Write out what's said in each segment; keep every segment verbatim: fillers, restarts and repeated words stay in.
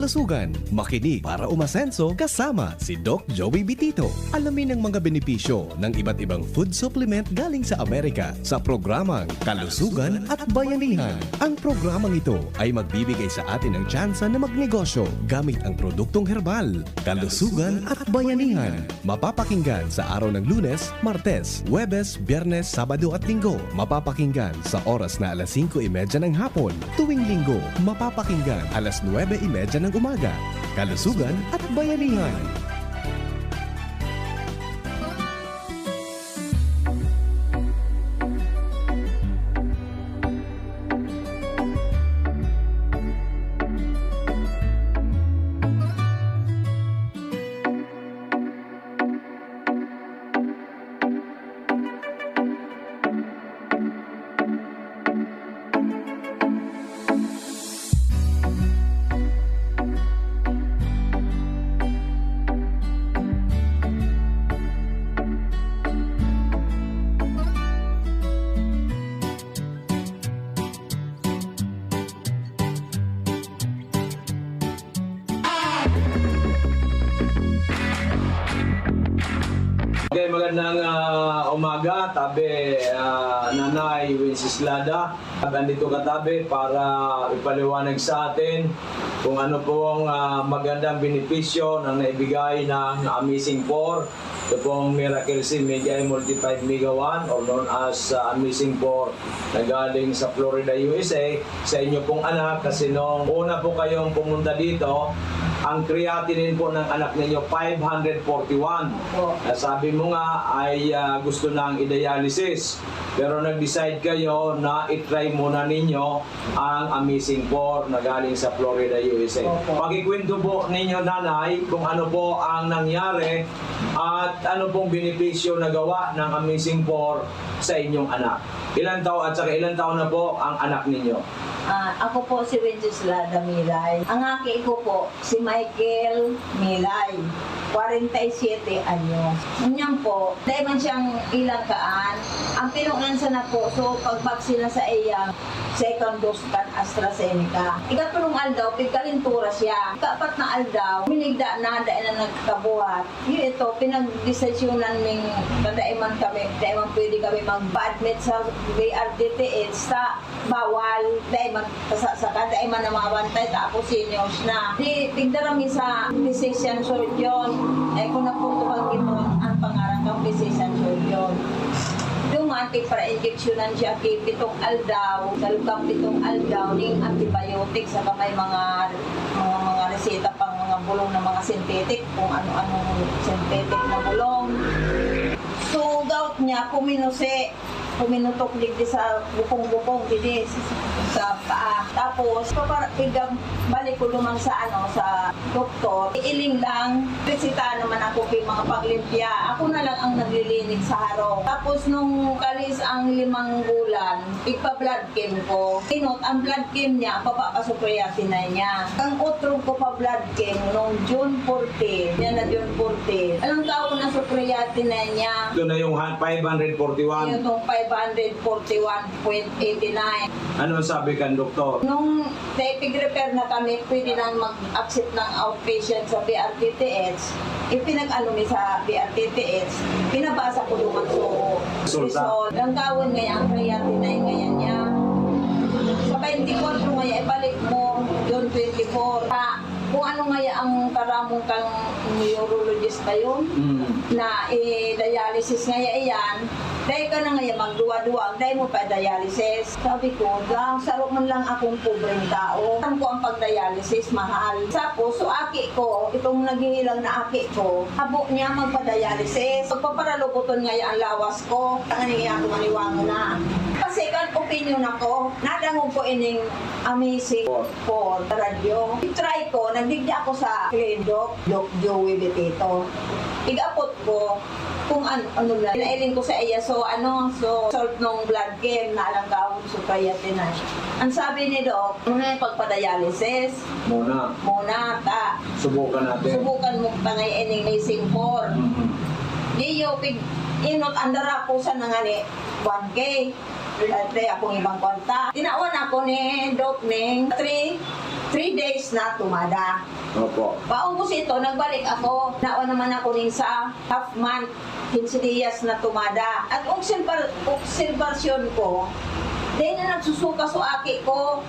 Kalusugan, makinig para umasenso kasama si Doc Joey Bitito. Alamin ang mga benepisyo ng iba't ibang food supplement galing sa Amerika sa programang Kalusugan at Bayanihan. Ang programang ito ay magbibigay sa atin ng tsansa na magnegosyo gamit ang produktong herbal. Kalusugan at Bayanihan. Mapapakinggan sa araw ng Lunes, Martes, Huwebes, Biyernes, Sabado at Linggo. Mapapakinggan sa oras na alas singko y medya ng hapon. Tuwing Linggo, mapapakinggan alas nuwebe y medya ng umaga. Kalusugan at Bayanihan. Okay, magandang, ah, umaga, tabi, ah, Nanay Wenceslada. Nandito ka, tabi, para ipaliwanag sa atin kung ano pong, ah, magandang benepisyo ng naibigay ng Amazing Four. Ito pong Miracle C Mega Multi five Mega One, or known as, ah, Amazing Four, na galing sa Florida, U S A, sa inyo pong anak, kasi nung una po kayong pumunta dito, ang creatinine po ng anak ninyo, five hundred forty-one. Opo. Na sabi mo nga ay, ah, gusto nang i-dialysis. Pero nag-decide kayo na i-try muna ninyo ang Amazing Four na galing sa Florida, U S A. Opo. Pakikwento po ninyo, Nanay, kung ano po ang nangyari at ano pong benepisyo na gawa ng Amazing Four sa inyong anak. Ilang taon at saka ilang taon na po ang anak ninyo? Ah, ako po si Wenceslada Milay. Ang aki ko po, si Michael Milay, kwarenta y siyete anyos. Ngunyan po, dai man siyang ilang kaan. Ang pinunan sana po, so, pagbaksina sa iya, second dose kan AstraZeneca. Ikatulong aldaw, pigkalentura siya. Ikaapat na aldaw, minigda na, dai na nagkakabuhat. Iyo ito, pinagdesisyonan ning kadai man kami, dai man pwede kami magpa-admit sa V R T T H sa bawal, dai man kasasaka, dai man namabantay, tapos seniors na. Di, tigdara mi sa physician surgeon. Eh, kung naputuhan ito ang pangaran kang physician surgeon. Duman, tigpara-injeksyonan siya ki pitong aldaw, sa loob kan pitong aldaw, ning antibiotic, saka may mga, mga, mga reseta pang mga bulong na mga synthetic, kung ano-anong synthetic na bulong. So, gout niya, kuminusi, kuminutok digdi sa bukong-bukong, digdi sa paa. Tapos, papara-, igab-, balik ko duman sa, ano, sa doktor. Iiling lang, reseta naman ako kay mga paglimpya. Ako na lang ang naglilinis sa harong. Tapos, nung kalis ang limang bulan, igpa-blood chem ko. Inot, ang blood chem niya, baba pa sa creatinine niya. Ang utro ko pa blood chem nung June fourteen. Yan na June fourteen. Alam ka ako na sa creatinine niya. Ito na yung ha-, five hundred forty-one. Yun, yung five hundred forty-one point eighty-nine. Ano ang sabi kan doktor? Nung naipig-refer na kami, pwede nang mag-accept ng outpatient sa V R T T H. Ipinag-ano mi sa V R T T H, pinabasa ko duman so Resulta. Result. Ang kawon ngaya ang creatinine ngaya niya. Sa twenty-four ngaya, ibalik mo, June twenty-four. Sa kung ano ngaya ang karamong kang neurologist kayo, Mm. na i-dialysis ngaya iyan, dai ka na ngaya magduwa-duwa, dai mo pa dialysis. Sabi ko, "Ga, saro man lang akong pobreng tao. Alam ko ang pag-dialysis, mahal." Tapos, so, aki ko, itong naghihilang na aki ko, habo niya magpa-dialysis. Pagpaparaluguton ngaya ang lawas ko, tanganing ako maniwangon na. Kasi kan opinion ako, nadangog ko ining Amazing Four, radyo. I-try ko, nagdigdi ako sa clinic, Doc, Doc Joey Betito. Igapot ko, kung ano, ano na, pinailing ko sa iya. So, ano, so, result nung blood chem na alangkawon sa creatinine. Ang sabi ni Doc, "Muna yung pagpa-dialysis. Muna. Muna, ta. Subukan natin. Subukan mo ta ngayon ining Amazing Four." Mhm. Di yung pig-, inot, ang dara ko sa nangani, one K. Wala tayo akong ibang kwarta. Tinawan ako ni Doc ning three three days na tumada. Opo. Paubos ito, nagbalik ako. Nawa naman ako nin sa half month, quince días na tumada. At obserbar-, obserbasyon ko, dahil na nagsusuka so aki ko,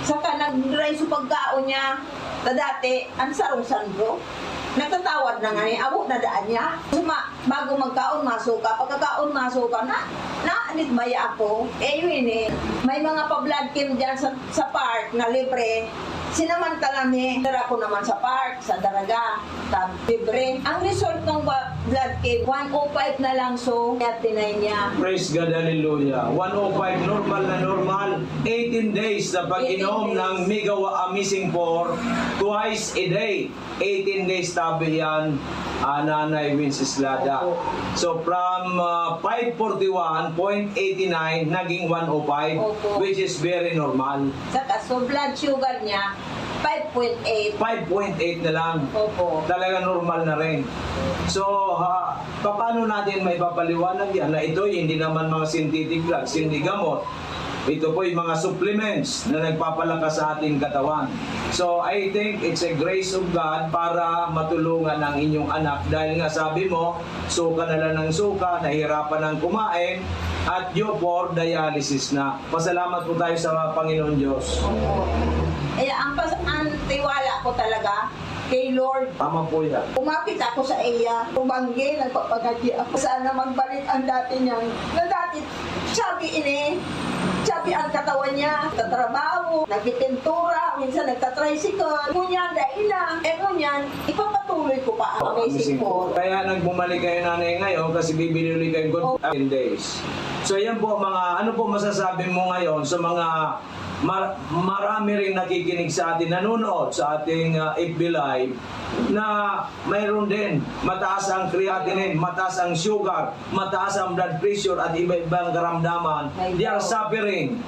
saka nag-dry so pagkaon niya. Ta dati, ang sarong sandro, nagtatawad na nga ni, abo na daan niya. Suma-, bago magkaon, masuka. Pagkakaon, masuka na. Naanit baya ako. Eh, yun eh. May mga pa-blood chem dyan sa, sa park na libre. Sinamantala mi. Dara ko naman sa park, sa Daraga. Tab-, libre. Ang result ng ba-, blood chem, one oh five na lang. So, kaya tinay niya. Praise God, hallelujah. One oh five, normal na normal. Eighteen days na pag-inom ng Megawa Amazing four twice a day. Eighteen days tabi yan, ah, Nanay Wenceslada. Opo. So, from, ah, five forty-one point eighty-nine, naging one oh five, Opo. Which is very normal. Saka, so blood sugar niya, five point eight. Five point eight na lang. Opo. Talaga normal na rin. So, ha, paano natin maipapaliwanag yan na ito'y hindi naman mga synthetic drugs, hindi gamot? Ito po'y mga supplements na nagpapalakas sa ating katawan. So, I think it's a grace of God para matulungan ang inyong anak. Dahil nga sabi mo, suka na lang ng suka, nahihirapan ng kumain, at due for dialysis na. Pasalamat po tayo sa Panginoon Diyos. Opo. Kaya ang pas-, ang tiwala ko talaga kay Lord. Tama po yan. Kumapit ako sa iya. Tumanggi, nagpapagadi ako. Sana magbalik ang dati niyang, na dati, sabi ini, sabi ang katawan niya, tatrabaho, nagpipintura, minsan nagtatricycle. Ngunyan, dai na. Eh, ngunyan, ipapatuloy ko pa ang Amazing four. Kaya nagbumalik kayo, Nanay, ngayon kasi bibili ulit kayo good Opo. Ten days. So, yan po, mga, ano po masasabi mo ngayon sa mga mar-, marami ring nakikinig sa atin, nanonood sa ating, ah, F B Live, na mayroon din mataas ang creatinine, mataas ang sugar, mataas ang blood pressure at iba-ibang karamdaman. They are suffering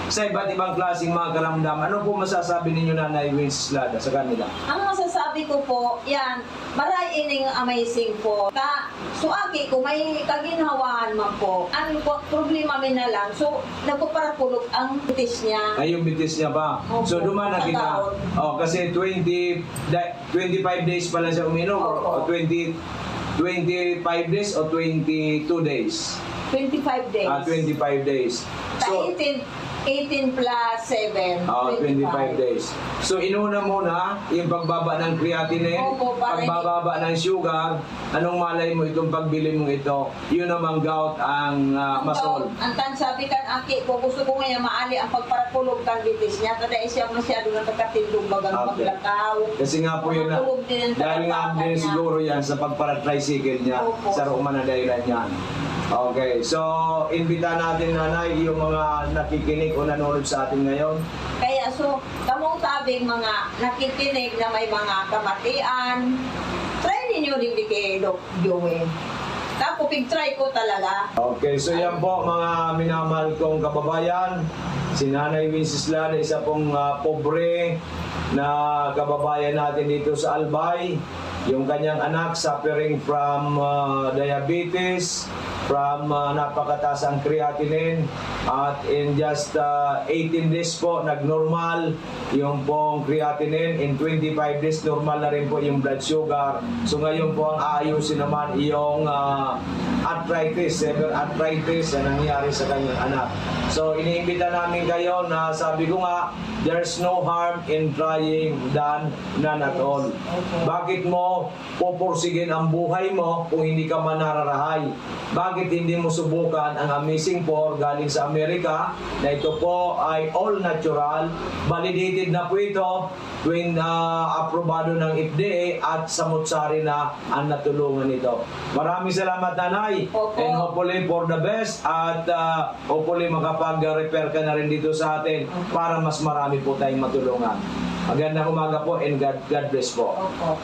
sa iba't ibang klaseng mga karamdaman. Ano po masasabi ninyo, Nanay Wenceslada, sa kanila? Ang masasabi ko po, yan, maray ining Amazing four. Ta, so aki ko, may kaginhawaan man po. Ang po, problema mi na lang, so, nagpaparakulog ang bitis niya. Ay, yung bitis niya ba? Opo. So, duman na kita. Pagkaon. Oh, kasi twenty, da-, twenty-five days pala siya uminom, or, Opo. or twenty, twenty-five days o twenty-two days? Twenty-five days. Ah, twenty-five days. Sa So, eighteen, eighteen plus seven, Ah, twenty-five. Twenty-five days. So, inuna muna yung pagbaba ng creatinine, Opo, para hindi pagbababa ng sugar, anong malay mo itong pagbili mong ito? Yun namang gout ang, ah, Ang masol. gout, ang tan-, sabi kan aki ko, gusto ko ngayon maali ang pagparakulog kan bitis niya, kada siya masyado nagkakatindog, bagang Okay. maglakaw. Kasi nga po yun na, Makulog din ang dahil nga pagkakatawa din niya. siguro yan sa pagpara-tricycle niya, Opo. sa Roma na dahilan yan. Okay, so, imbita natin, Nanay, yung mga nakikinig o nanonood sa atin ngayon. Kaya, so, kamong tabing mga nakikinig na may mga kamatian, try ninyo digdi kay Doc Joey. Ako, pig-try ko talaga. Okay, so yan po, mga minamahal kong kababayan. Si Nanay Wenceslada, isa pong, ah, pobre na kababayan natin dito sa Albay. Yung kanyang anak suffering from, ah, diabetes, from, ah, napakataas ang creatinine. At in just, ah, eighteen days po, nag-normal yung pong creatinine. In twenty-five days, normal na rin po yung blood sugar. So ngayon po, ang aayusin naman yung, ah, arthritis, severe arthritis na nangyari sa kanyang anak. So iniimbita namin kayo na, sabi ko nga, there's no harm in trying than none at all. Opo. Bakit mo pupursigin ang buhay mo kung hindi ka manararahay? Bakit hindi mo subukan ang Amazing four galing sa Amerika, na ito po ay all natural, validated na po ito, twin, ah, aprobado ng F D A at samot-sari na ang natulungan nito. Maraming salamat, Nanay. Opo. And hopefully for the best at, ah, hopefully makapag-refer ka na rin dito sa atin Opo. para mas marami po tayong matulungan. Magandang umaga po and God, God bless po. Opo.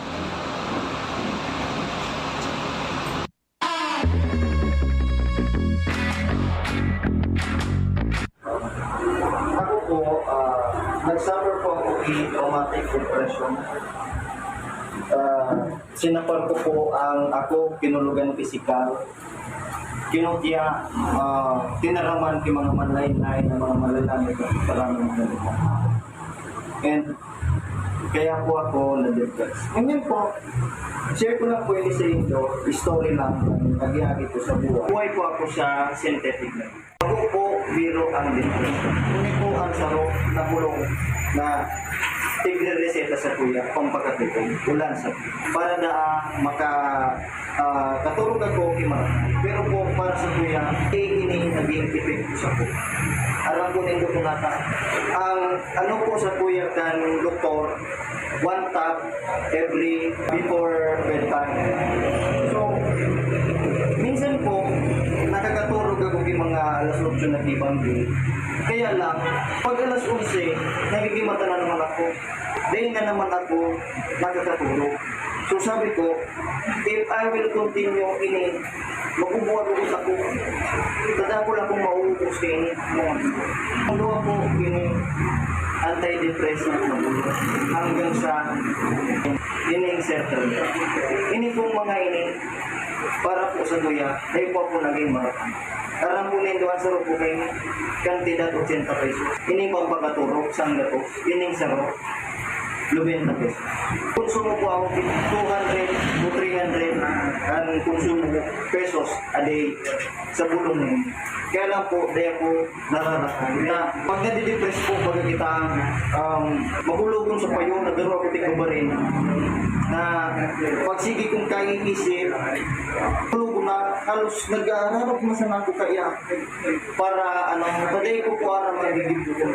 Ako po, ah, nag-suffer po ako ng traumatic depression. Ah, sinapal ko po ang ako, kinulugan pisikal. Kinutya, ah, tinaraman ki mga manlaynay na mga malalamig at parang mga ganito. And Kaya po ako na-depressed. Ngayon po, share ko lang po ini sa inyo, story lang, agi-agi po sa buhay. Buhay po ako sa synthetic na. Ako po, biro ang depression. Ini po ang sarong na bulong na tigre-reseta sa kuya, pampakatipon, ulan sa para na maka ah, katurog ako ki Ma'am. Pero po, para sa kuya, eh, ini naging epekto sa ko. Aram po nindo kung nata. Ang ano po sa kuya kan doktor, one tab every before bedtime. So, minsan po, nakakaturog ako ki mga alas otso na kibanggi. Kaya lang, pag alas onse, nagigimata na naman ako. Dahil na naman ako nakakaturog. So sabi ko, if I will continue ini, mabubuwag-ugot ako. Tanda ko lang kung mauubos kayo ini. Ano ako ini, antidepressant na bulong hanggang sa ini-insert talaga. Ini pong mga ini, para po sa kuya, dahil po ako naging marakan. Aram po nindo, ang sarong po kayo, kantidad ochenta pesos. Ini pampakaturog, sangga po. Ining saro, nobenta pesos. Konsumo po ako, two hundred o three hundred ang konsumo ko, pesos a day sa bulong na yun. Kaya lang po, di ako nararakan. Na, pag nadidepress po, pag kita, um, magulogon sa payo, nagdaro ako tigbabarin, na pag sige kong kaiisip, magulogon na halos nag-aararap na sana ako kaya para, ano, paday ko po aram ang gigib ko.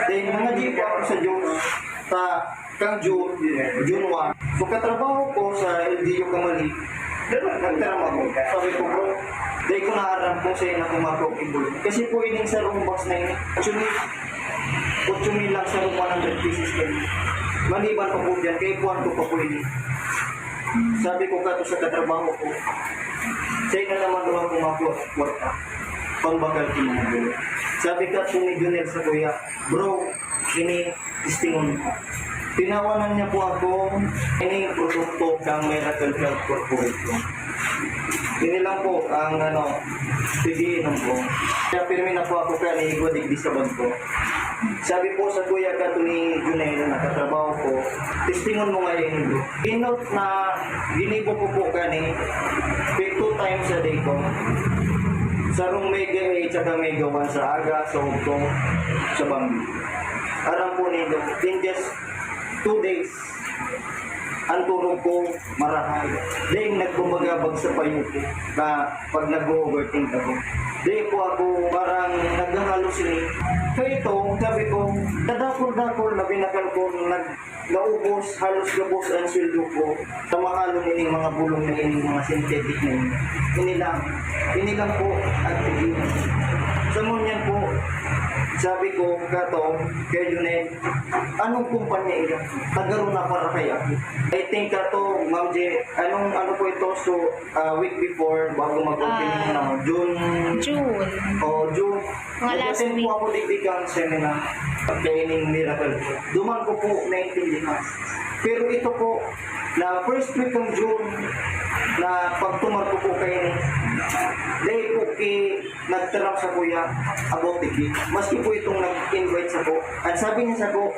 Then, nangadyi po ako sa Diyos, sa kang June, June one. So, katrabaho ko sa L G U Kamali, pero nagtaram ako. Sabi ko, "Bro, dahil ko naaram kung saan ako mag-open bulong." Kasi po, ining sarong box na yun, actually, otso mil lang sa one hundred pieces kayo. Maliban pa po dyan, kaya kuhan ko pa po ini. Sabi ko kato sa katrabaho ko, "Sa'yo na naman daw ako makuha sa kwarta. Pambakal ko mga gulo." Sabi kato ni Junel sa kuya, "Bro, ini testingon ko." Tinawanan niya po ako, ini produkto kang Miracle Health Corporation. Ini lang po ang, ano, pigiinom ko. Kaya pirmi na po ako kaya niigwa digdi sa bangko. Sabi po sa kuya kato ni Junel na katrabaho ko, "Testingon mo nga yun, bro." Inot na ginibo ko po kani, two times a day ko. Sarong mega eight saka mega one sa aga, sa ugtong, sa banggi. Aram po nindo, in just two days, ang turog ko marahay. Dahil nagbabagabag sa payo ko na pag nag-overthink ako. Di po ako parang naghahalusinate. Kaya ito, sabi ko, kadakol-dakol na binakal ko, nag naubos, halos gabos ang sweldo ko sa mahalong ining mga bulong na ining mga synthetic na ini. Ini lang, ini lang po ang tigil. Sa ngunyan po, sabi ko, kato, kay Junel, "Anong kumpanya iyan? Tagaro na para kay ako." I think kato, Ma'am J, anong ano po ito? So, ah, week before, bago mag-opening Ah. na, June. June. Oh, June. Mga last Nag-attend week. po ako digdi kang seminar, kay ining Miracle. Duman ko po naintindihan. Pero ito po, na first week ng June, na pagtumar ko po kay ini, dahil po ki nagtaram sa kuya about digdi. Maski po itong nag-invite sa ko, ang sabi niya sa ko,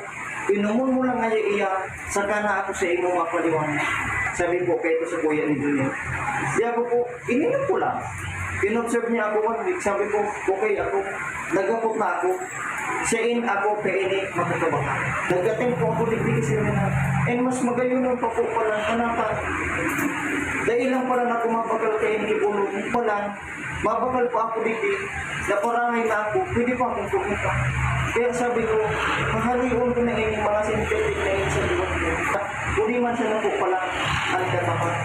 "Inomon mo lang ngayon iya, saka na ako sa imo mapaliwanag." Sabi po, kay ito sa kuya ni Junior. Di ako po, ininom ko lang. In-observe niya ako one week. Sabi ko, "Okay ako." Nagapot na ako. Sa in ako, kay ini, makakabahan. Nag-attend po ako, digdi kasi na. And mas magayon pa po pala, kanata. Dahil lang pala na kumabakal kay ini, ipuno mo pala. Mabakal pa ako digdi, naparahay na ako, pwede pa akong kumita. Kaya sabi ko, hahalion ko na ini, mga synthetic na ini sa buhay ko. Kundi man siya na po pala ang katapat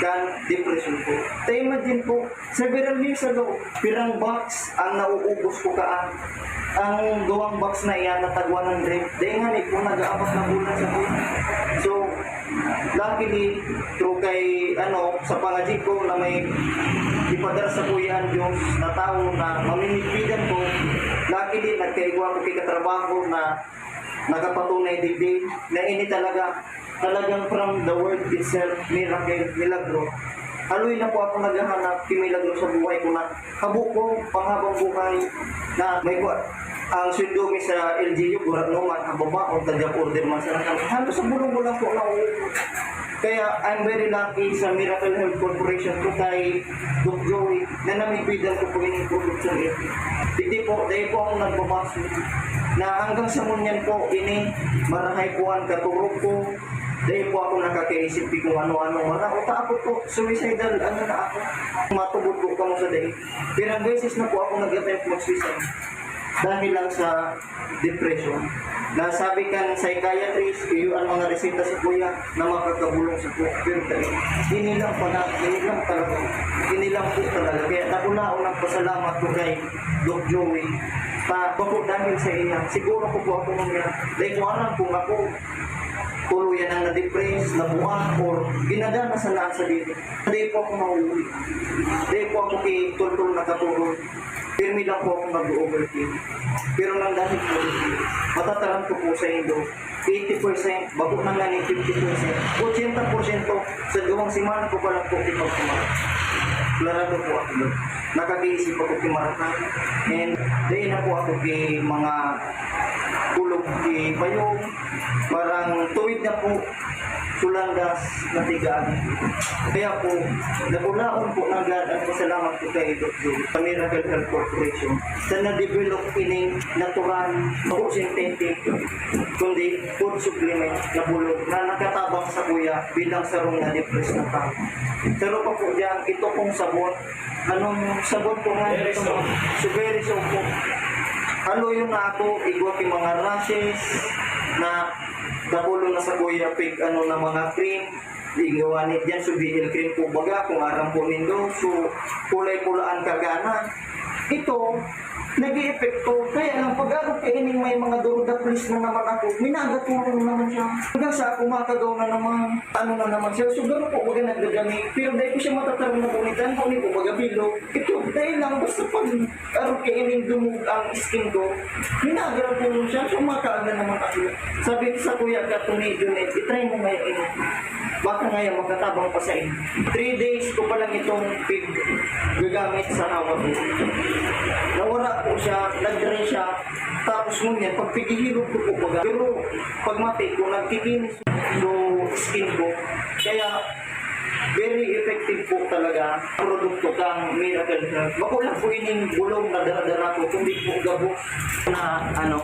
kan depression ko. Ta imagine po, several years ago, pirang box ang nauubos ko kaan. Ang duwang box na iyan na tag one hundred, dahil nga ni po nag-aapat na bulan sa buhay. So, luckily, through kay, ano, sa pangadji ko na may ipadara sa kuya ang Diyos na tawo na mamimigpidan ko, luckily, nagkaigwa ko kay katrabaho na nakapatunay digdi na ini talaga, talagang from the word itself, miracle, milagro. Haloy na po ako naghahanap ki milagro sa buhay ko na habo ko, panghabang buhay na may kwa-, Ang sweldo mi sa L G U, gurano man, ang babaon, taga-order man sana kami. Halos sa bulong ko lang po nauubos. Kaya I'm very lucky sa Miracle Health Corporation po kay Doc Joey na namigbidan ko po ining production ito. Hindi po, dahil po ako nagbabasol na hanggang sa ngunyan po, ini marahay po ang katurog ko. Dahil po ako nakakaisip di kung ano-ano. Wala ko ta ako po, suicidal, ano na ako. Matubod po kamo sa dahil. Pirang beses na po ako nag-attempt mag-suicide. Dahil lang sa depression. Na sabi kan psychiatrist, iyo ang mga reseta sa kuya na makakabulong sa kuya. Pero tayo, ini lang pala, ini lang talaga. Ini lang po talaga. Kaya nakunaon ang pasalamat ko kay Doc Joey. Pa, bako dahil sa iya. Siguro ko po ako nung yan. Dahil ko alam kung ako, tuluyan ang na-depress, nabuang, or ginagana sa nasa dito. Hindi po ako mahuhuli. Hindi po ako kitultol na katulog. Pirmi lang po ako mag-overthink. Pero nang dahil po, matataram ko po sa indo, eighty percent, bako na nga ni fifty percent, eighty percent sa duwang semana ko pa lang po ipagkumain. Klarado po ako doon. Nakag-iisip ako ki Maracay. And dahil na po ako ki mga kulog ki Bayong, parang tuwid na po, sulandas na tigaan. Kaya po, nagulaon po ng God ang pasalamat ko kay Doc Joe sa Miracle Health Corporation sa na-develop ining natural, ako synthetic, kundi food supplement na bulog na nakatabang sa kuya bilang sarong na-depress na tao. Pero pa po dyan, ito pong sabon, anong sabon po nga Very ito? Soap. Strawberry soap po. Halo yung na ako, igwa yung mga rashes na nakulo na sa kuya, pig ano na mga cream. Igwa ni dyan, so B L cream po baga, kung aram po nindo. So, kulay pula ang kagana. Ito, nag-iepekto. Kaya lang, pag ako kaining may mga durudaplis na naman ako, minagatulong naman siya. Hanggang sa ako makagaw na naman, ano na naman siya. So, gano'n po, baga nagdadami. Pero dahil ko siya matatarong na bunitan, kung hindi po, baga bilog. Ito, dahil lang, basta pag ako kaining dumug ang skin ko, minagatulong siya. So, makaaga naman ako. Sabi ko sa kuya ka, Tony, Junel, itry mo ngayon ini. Baka ngayon, makatabang pa sa inyo. Three days ko pa lang itong pig gagamit sa hawak ko. Nawala po siya, nag-dry siya. Tapos ngunyan, pag pigihilot ko po baga. Pero pag mati ko, nagkikinis yung skin ko. Kaya, very effective po talaga produkto kang Miracle Health. Bako lang po ining bulong na dara-dara ko, kundi po gabos na, ano,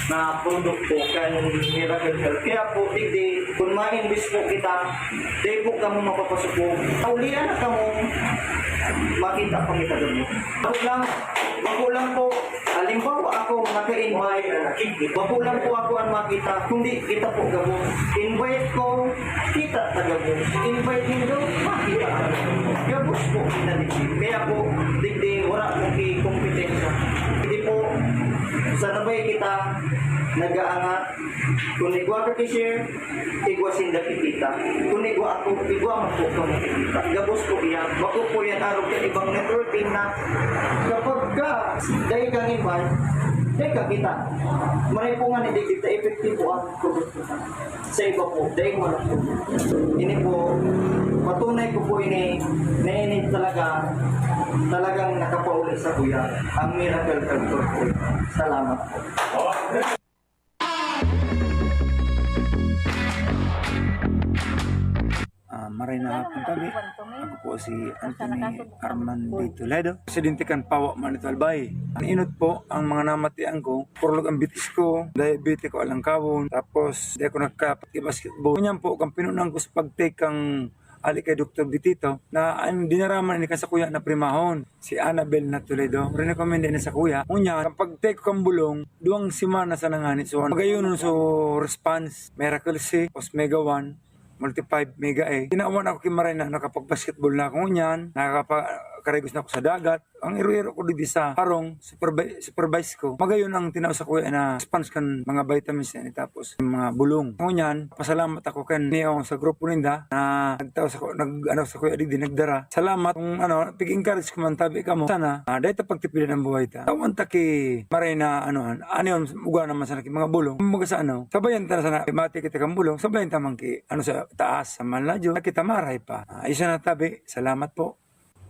na produkto kan Miracle Health. Kaya po, digdi, kung ma-invest po kita, di po kamo mapapasuko. Ulian na kamo, makita pa kita gabos. Bako lang, bako lang po, halimbawa ako naka-invite, bako lang po ako ang makita, kundi kita po gabos. Invite ko, kita ta gabos. Invite nindo, makita ta gabos. Gabos po, kita digdi. Kaya po, digdi, wala po ki kompetensya. Hindi po, sa nabay kita, nag-aangat. Kung igwa ka ki-share, igwa sinda ki kita. Kung igwa ako, igwa man po kamo ki kita. Gabos po iyan. Bako po yan, arog sa ibang networking na kapag ka, dahil kang invite, dahil ka kita. Maray po nga ni David, epektibo ang produkto. Sa iba po, dahil wala po. Ini po, patunay ko po ini, na ini talaga, talagang nakapauli sa kuya, ang Miracle Culture po. Salamat po. Ah, maray na hapon tabi. Ako po si Anthony Armando Toledo, presidente kan Pawa Manito Albay. Ang inot po, ang mga namatian ko, purlog ang bitis ko, diabetic ko alangkawon, tapos di ako nagka-basketball. Ngunyan po, kan pinunan ko sa pag-take kang ali kay Doktor Bitito, na ang dinaraman ni kan sakuya na primahon, si Annabel na Toledo. Rinekomenda na sakuya. Ngunyan, kan pag-take ko kan bulong, duwang semana sa nangani. So, magayon so response, Miracle C, Osmega one, Multi five Mega A. Tinawan ako ki Maray na nakapag-basketball na ako ngunyan, nakakapakarigos na ako sa dagat. Ang iro-iro ko digdi sa harong, supervi-, supervise ko. Magayon ang tinaw sakuya na response kan mga vitamins na ini, tapos yung mga bulong. Ngunyan, pasalamat ako kan niyo sa grupo ninda na nagtao sa, nag, ano, sakuya digdi, nagdara. Salamat kung ano, pig-encourage ko man tabi kamo. Sana, ah, dahil ta pagtipilan ang buhay ta. Tawan ta ki Maray na, ano, an-, ano yun, ugwa naman sana ki mga bulong. Kumbaga sa ano, sabayan ta na sana, mati kita kang bulong, sabayan ta man ki, ano, sa taas, sa manlajo, kita maray pa. Ah, isa na tabi, salamat po.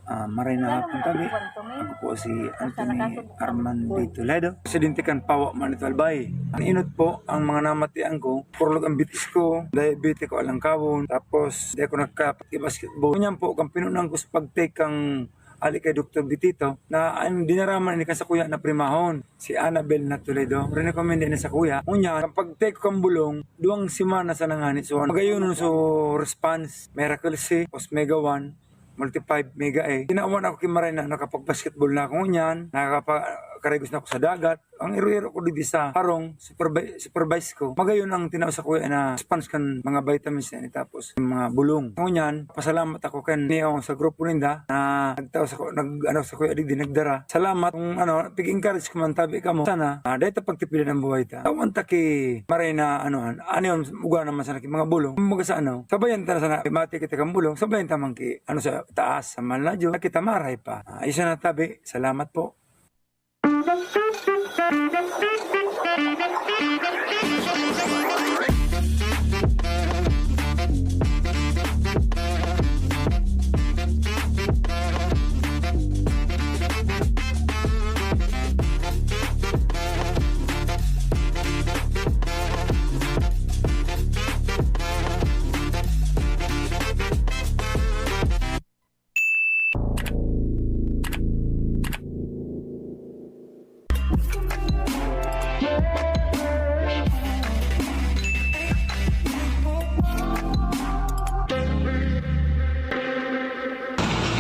Ah, maray na hapon tabi. Ako po si Anthony Armandi Toledo, presidente kan Pawa Manito Albay. Ang inot po, ang mga namatian ko, kurlog ang bitis ko, diabetic ko, alangkawon, tapos di ako nagkapag-basketball. Ngunyan po, kan pinunan ko sa pag-take kang ali kay Doktor Bitito, na ang dinaraman ini kan sakuya na primahon, si Annabel na Toledo. Rinekomenda ini sakuya. Ngunyan, kan pag-take ko kan bulong, duwang semana sa nangani. So, magayon so response, Miracle C, Os Mega One, Multi five Mega A. Tinawan ako ki Maray na nakapag-basketball na ako ngunyan, nakakapakarigos na ako sa dagat. Ang iro-iro ko digdi sa harong, supervi-, supervise ko. Magayon ang tinao sakuya na response kan mga vitamins na ini, tapos yung mga bulong. Ngunyan, pasalamat ako kan Neo sa grupo ninda na nagtao sa, nag, ano, sakuya digdi, nagdara. Salamat kung ano, pig-encourage ko man tabi kamo. Sana, ah, dahil ta pagtipilan ang buhay ta. Tawan ta ki Maray na, ano, an-, ano yun, ugwa naman sana ki mga bulong. Kumbaga sa ano, sabayan ta na sana, mati kita kang bulong, sabayan ta man ki, ano, sa taas, sa mahal na Diyos, kita maray pa. Ah, isa na tabi, salamat po.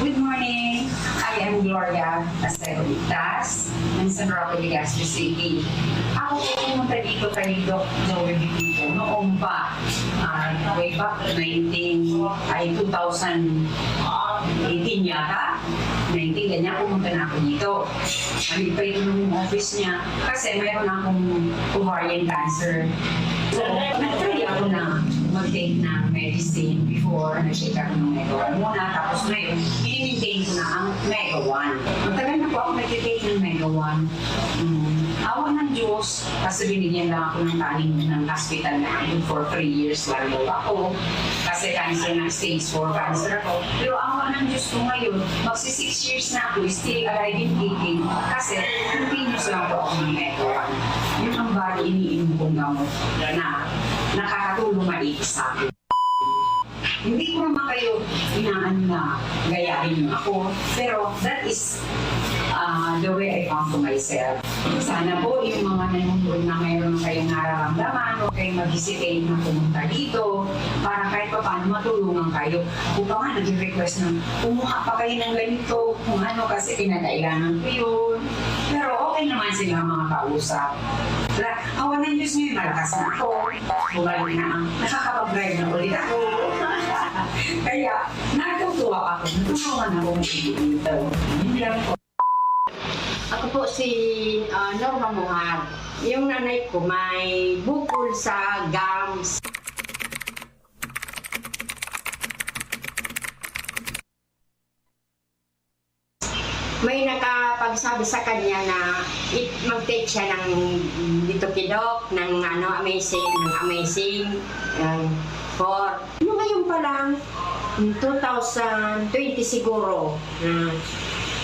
Good morning. I am Gloria Acero Ligtas ng San Roque, Legazpi City. Ako po pumunta dito kay Doc Joey Bitito noon pa, ah, way back nineteen, ay, two thousand eighteen yata. Nineteen, ganyan, pumunta na ako dito. Maliit pa yung office niya kasi mayroon akong ovarian cancer. So, nag-try ako na mag-take ng medicine before, nag-take ako ng Mega One muna, tapos ngayon, mini-maintain ko na ang Mega One. Matagal na po ako nag-take ng Mega One. Mm. Awa ng Diyos, kasi binigyan lang ako ng taning ng hospital na for three years lang daw ako. Kasi cancer na, stage four cancer ako. Pero awa ng Diyos ko ngayon, magsi six years na ako, still alive and kicking. Kasi continuous lang po ako ng Mega One. Yun ang bali iniinom kong gamot na nakakatulong maigi sa akin. Hindi ko naman kayo inaano na gayahin niyo ako, pero that is, ah, the way I found to myself. Sana po yung mga nanonood na mayroon kayong nararamdaman, huwag kayong mag-hesitate na pumunta dito para kahit pa paano matulungan kayo. Ako pa nga, nag-request ng kumuha pa kayo ng ganito, kung ano, kasi kinakailangan ko yun. Pero okay naman sila mga kausap. Wala, awa ng Diyos ngayon, malakas na ako. Bumalik na ang nakakapag-drive na ulit ako. Kaya, natutuwa ako. Natulungan ako ng Espiritu. Yun lang po. Ako po si, ah, Norma Mohar. Yung nanay ko may bukol sa gums. May nakapagsabi sa kanya na it-, mag-take siya ng dito kidok, ng ano, amazing, ng amazing, ng four. Yung ngayon pa lang, two thousand twenty siguro, na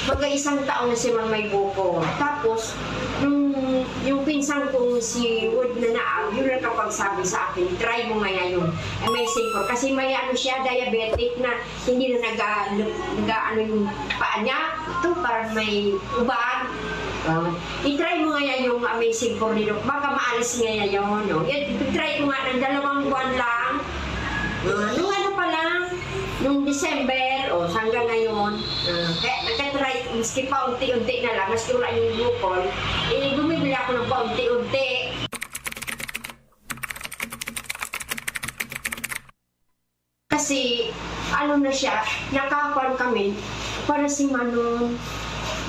mga isang taon na si Ma'am may bukol. Tapos, nung, yung pinsan kong si Wood na naag, yun ang kapagsabi sa akin, "Try mo ngayon yung amazing four." Kasi may ano siya, diabetic na hindi na nag-, nag-aano yung paa niya. Ito, parang may uban. Oh, i-try mo ngayon yung amazing four ni Doc. Baka maalis ngayon yun, no? Yan, i-try ko nga ng dalawang buwan lang. Ah, nung ano pa lang, nung December, o, hanggang ngayon, ah, kaya nagka-try, maski pa unti-unti na lang, maski wala yung bukol, eh, bumibili ako ng paunti-unti. Kasi, ano na siya, nakakuan kami, para si Manon,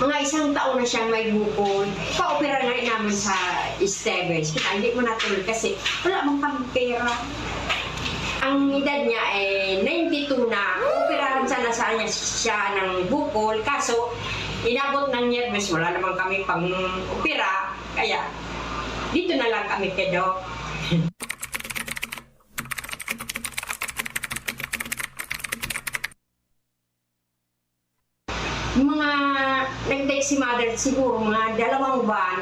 mga isang taon na siyang may bukol. Pa-opera na rin naman sa Esteves. Kita, hindi mo natuloy kasi wala mang kami pera. Ang edad niya, eh, ninety-two na. Operahan sana, sana siya ng bukol. Kaso, inabot ng Nyermes, wala naman kami pang opera. Kaya, dito na lang kami kay Doc. Mga nag-take si mother siguro mga dalawang buwan,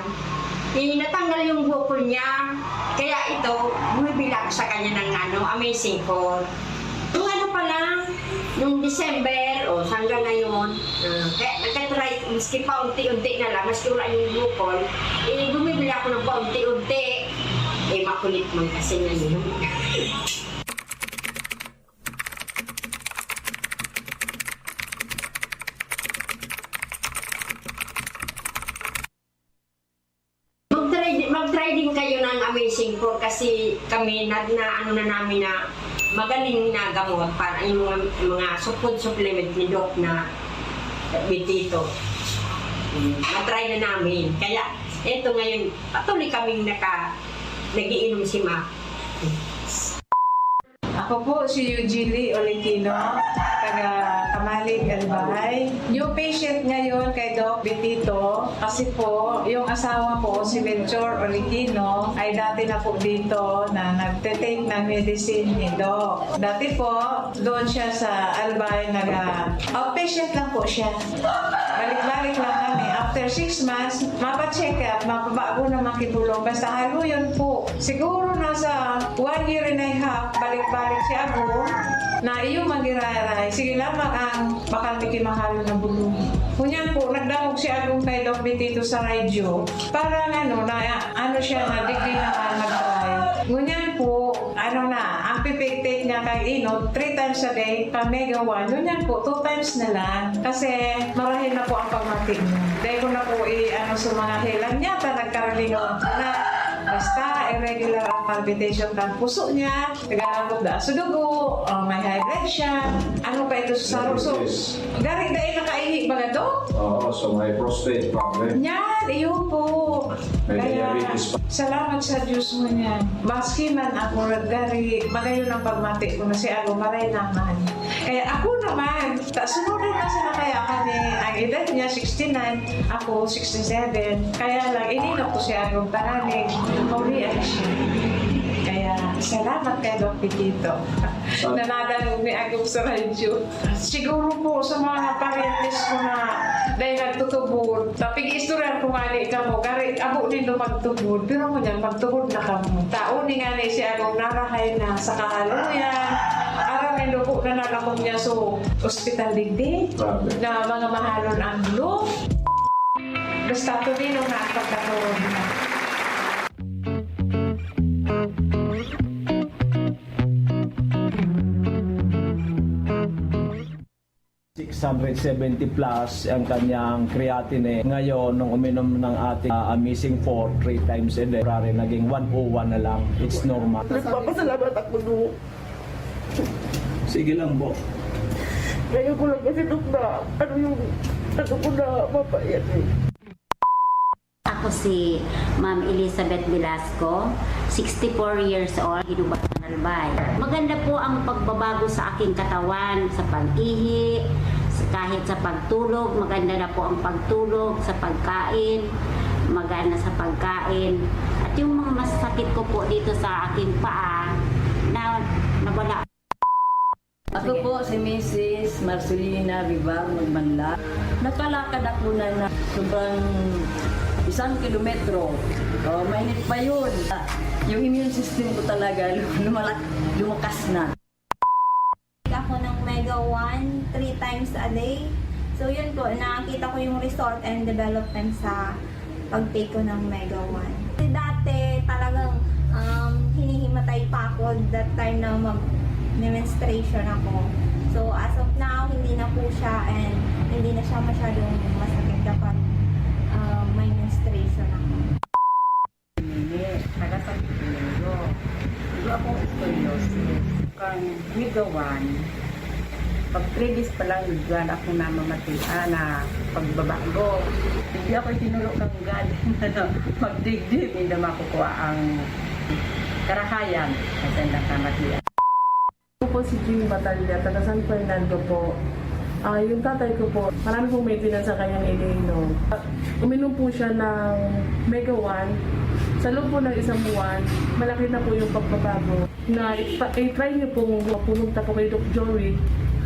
eh, natanggal yung bukol niya. Kaya ito, bumibili ako sa kanya ng ano, Amazing Four. Yung ano pa lang, nung December, o hanggang ngayon, ah, kaya nagtatry, maski pa unti-unti na lang, maski wala yung bukol, eh, bumibili ako ng paunti-unti. Eh, makulit man kasi ngayon. Mag-try, mag-try din kayo ng Amazing Four kasi kami na, na ano na namin na magaling na gamot para yung mga, mga food supplement ni Doc na bitito. Mm, na-try na namin. Kaya eto ngayon, patuloy kaming naka, nagiinom si Ma. Ako po si Eugenie Olentino, taga Kamalig, Albay. New patient ngayon kay Doc Bitito kasi po yung asawa ko, si Melchor Olentino, ay dati na po dito na nagte-take ng medicine ni Doc. Dati po, doon siya sa Albay, nag-outpatient lang po siya. Balik-balik lang kami. After six months, mapa-check up, mapabago naman kibulong. Basta haluyon po. Siguro nasa one year and a half, balik-balik si Agom, na iyo magiraray. Sige lamang ang bakal mi kimahalo na bulong. Ngunyan po, nagdangog si Agom kay Doc Bitito sa radyo. Parang ano, na ano siya, na digdi naman mag-try. Ngunyan po, ano na, ang pipigtik niya kay Ino, three times a day, pa Mega One. Ngunyan po, two times na lang. Kasi marahil na po ang pagmati niya. Dahil ko na po i-ano sa mga helang niya, ta nagkaralingaw na. Basta, irregular ang palpitation ng puso niya, naglalabot na sa dugo, ah, may high blood siya. Ano pa ito sa sarong? So, gari dahil nakaihi, baga, Dok? Oo, so may prostate problem. Yan, iyo po. May Kaya, diabetes pa. Salamat sa Diyos mo niyan. Maski man ako, gari, magayon ang pagmati ko na si Agom, maray naman. Kaya ako naman, ta, sunod na sana kaya kami, ang edad niya, sixty-nine, ako, sixty-seven. Kaya lang, ininok ko si Agom, tanganing maulian siya. Kaya, salamat kay Doc Pitito. Sa- Nanadangog ni Agom sa radyo. Siguro po sa mga parientes ko na dahil nagtutubod, tapig-istoryahan ko nga ni kamo, gari, abo nindo magtubod, pero ngunyan, magtubod na kamo. Tao ni nga ni si Agong narahay na sa kahaluyan. Aram nindo po na nalakop niya sa ospital digdi, Grabe. Na mga mahalon ang loob. Basta tumino na ang pagkatubod na. Six hundred seventy plus ang kanyang creatinine. Ngayon, nung uminom ng ating, ah, Amazing Four three times a day, temporary, naging one oh one na lang. It's normal. Nagpapasalamat ako, Dok. Sige lang, Bo. Ngayon ko lang kasi, Dok, na ano yung, ano ko na mapayat eh. Ako si Ma'am Elizabeth Velasco, sixty-four years old, Hinubatan, Albay. Maganda po ang pagbabago sa aking katawan, sa pag-ihi, sa, kahit sa pagtulog, maganda na po ang pagtulog, sa pagkain, magana sa pagkain. At yung mga masasakit ko po dito sa aking paa, na, nawala. Ako po si Missus Marcelina Vivar Magmanla. Nakalakad ako na, na sobrang isang kilometro. Oh, mainit pa yun. Yung immune system ko talaga, lumalak-, lumakas na. Ako ng Mega One, three times a day. So, yun po, nakita ko yung result and development sa pag-take ko ng Mega One. Kasi dati, talagang, um, hinihimatay pa ako that time na mag-menstruation ako. So, as of now, hindi na po siya and hindi na siya masyadong masakit kapag, um, may menstruation ako. Nini, taga San Pedro. Dua akong scoliosis. Kan Mega One, pag three days pa lang, medyo ako namamati, ah, na pagbabago. Hindi ako itinuro kang God na magdigdi, hindi na makukuha ang karahayan. Kasi nakamati. Ako po si Jean Batalla, taga San Fernando po. Ah, yung tatay ko po, marami pong maintenance sa kanyang iniinom. Uminom po siya ng Mega One. Sa loob po ng isang buwan, malaki na po yung pagbabago. Na i-, i-try niyo pong pumunta po kay Doc Joey.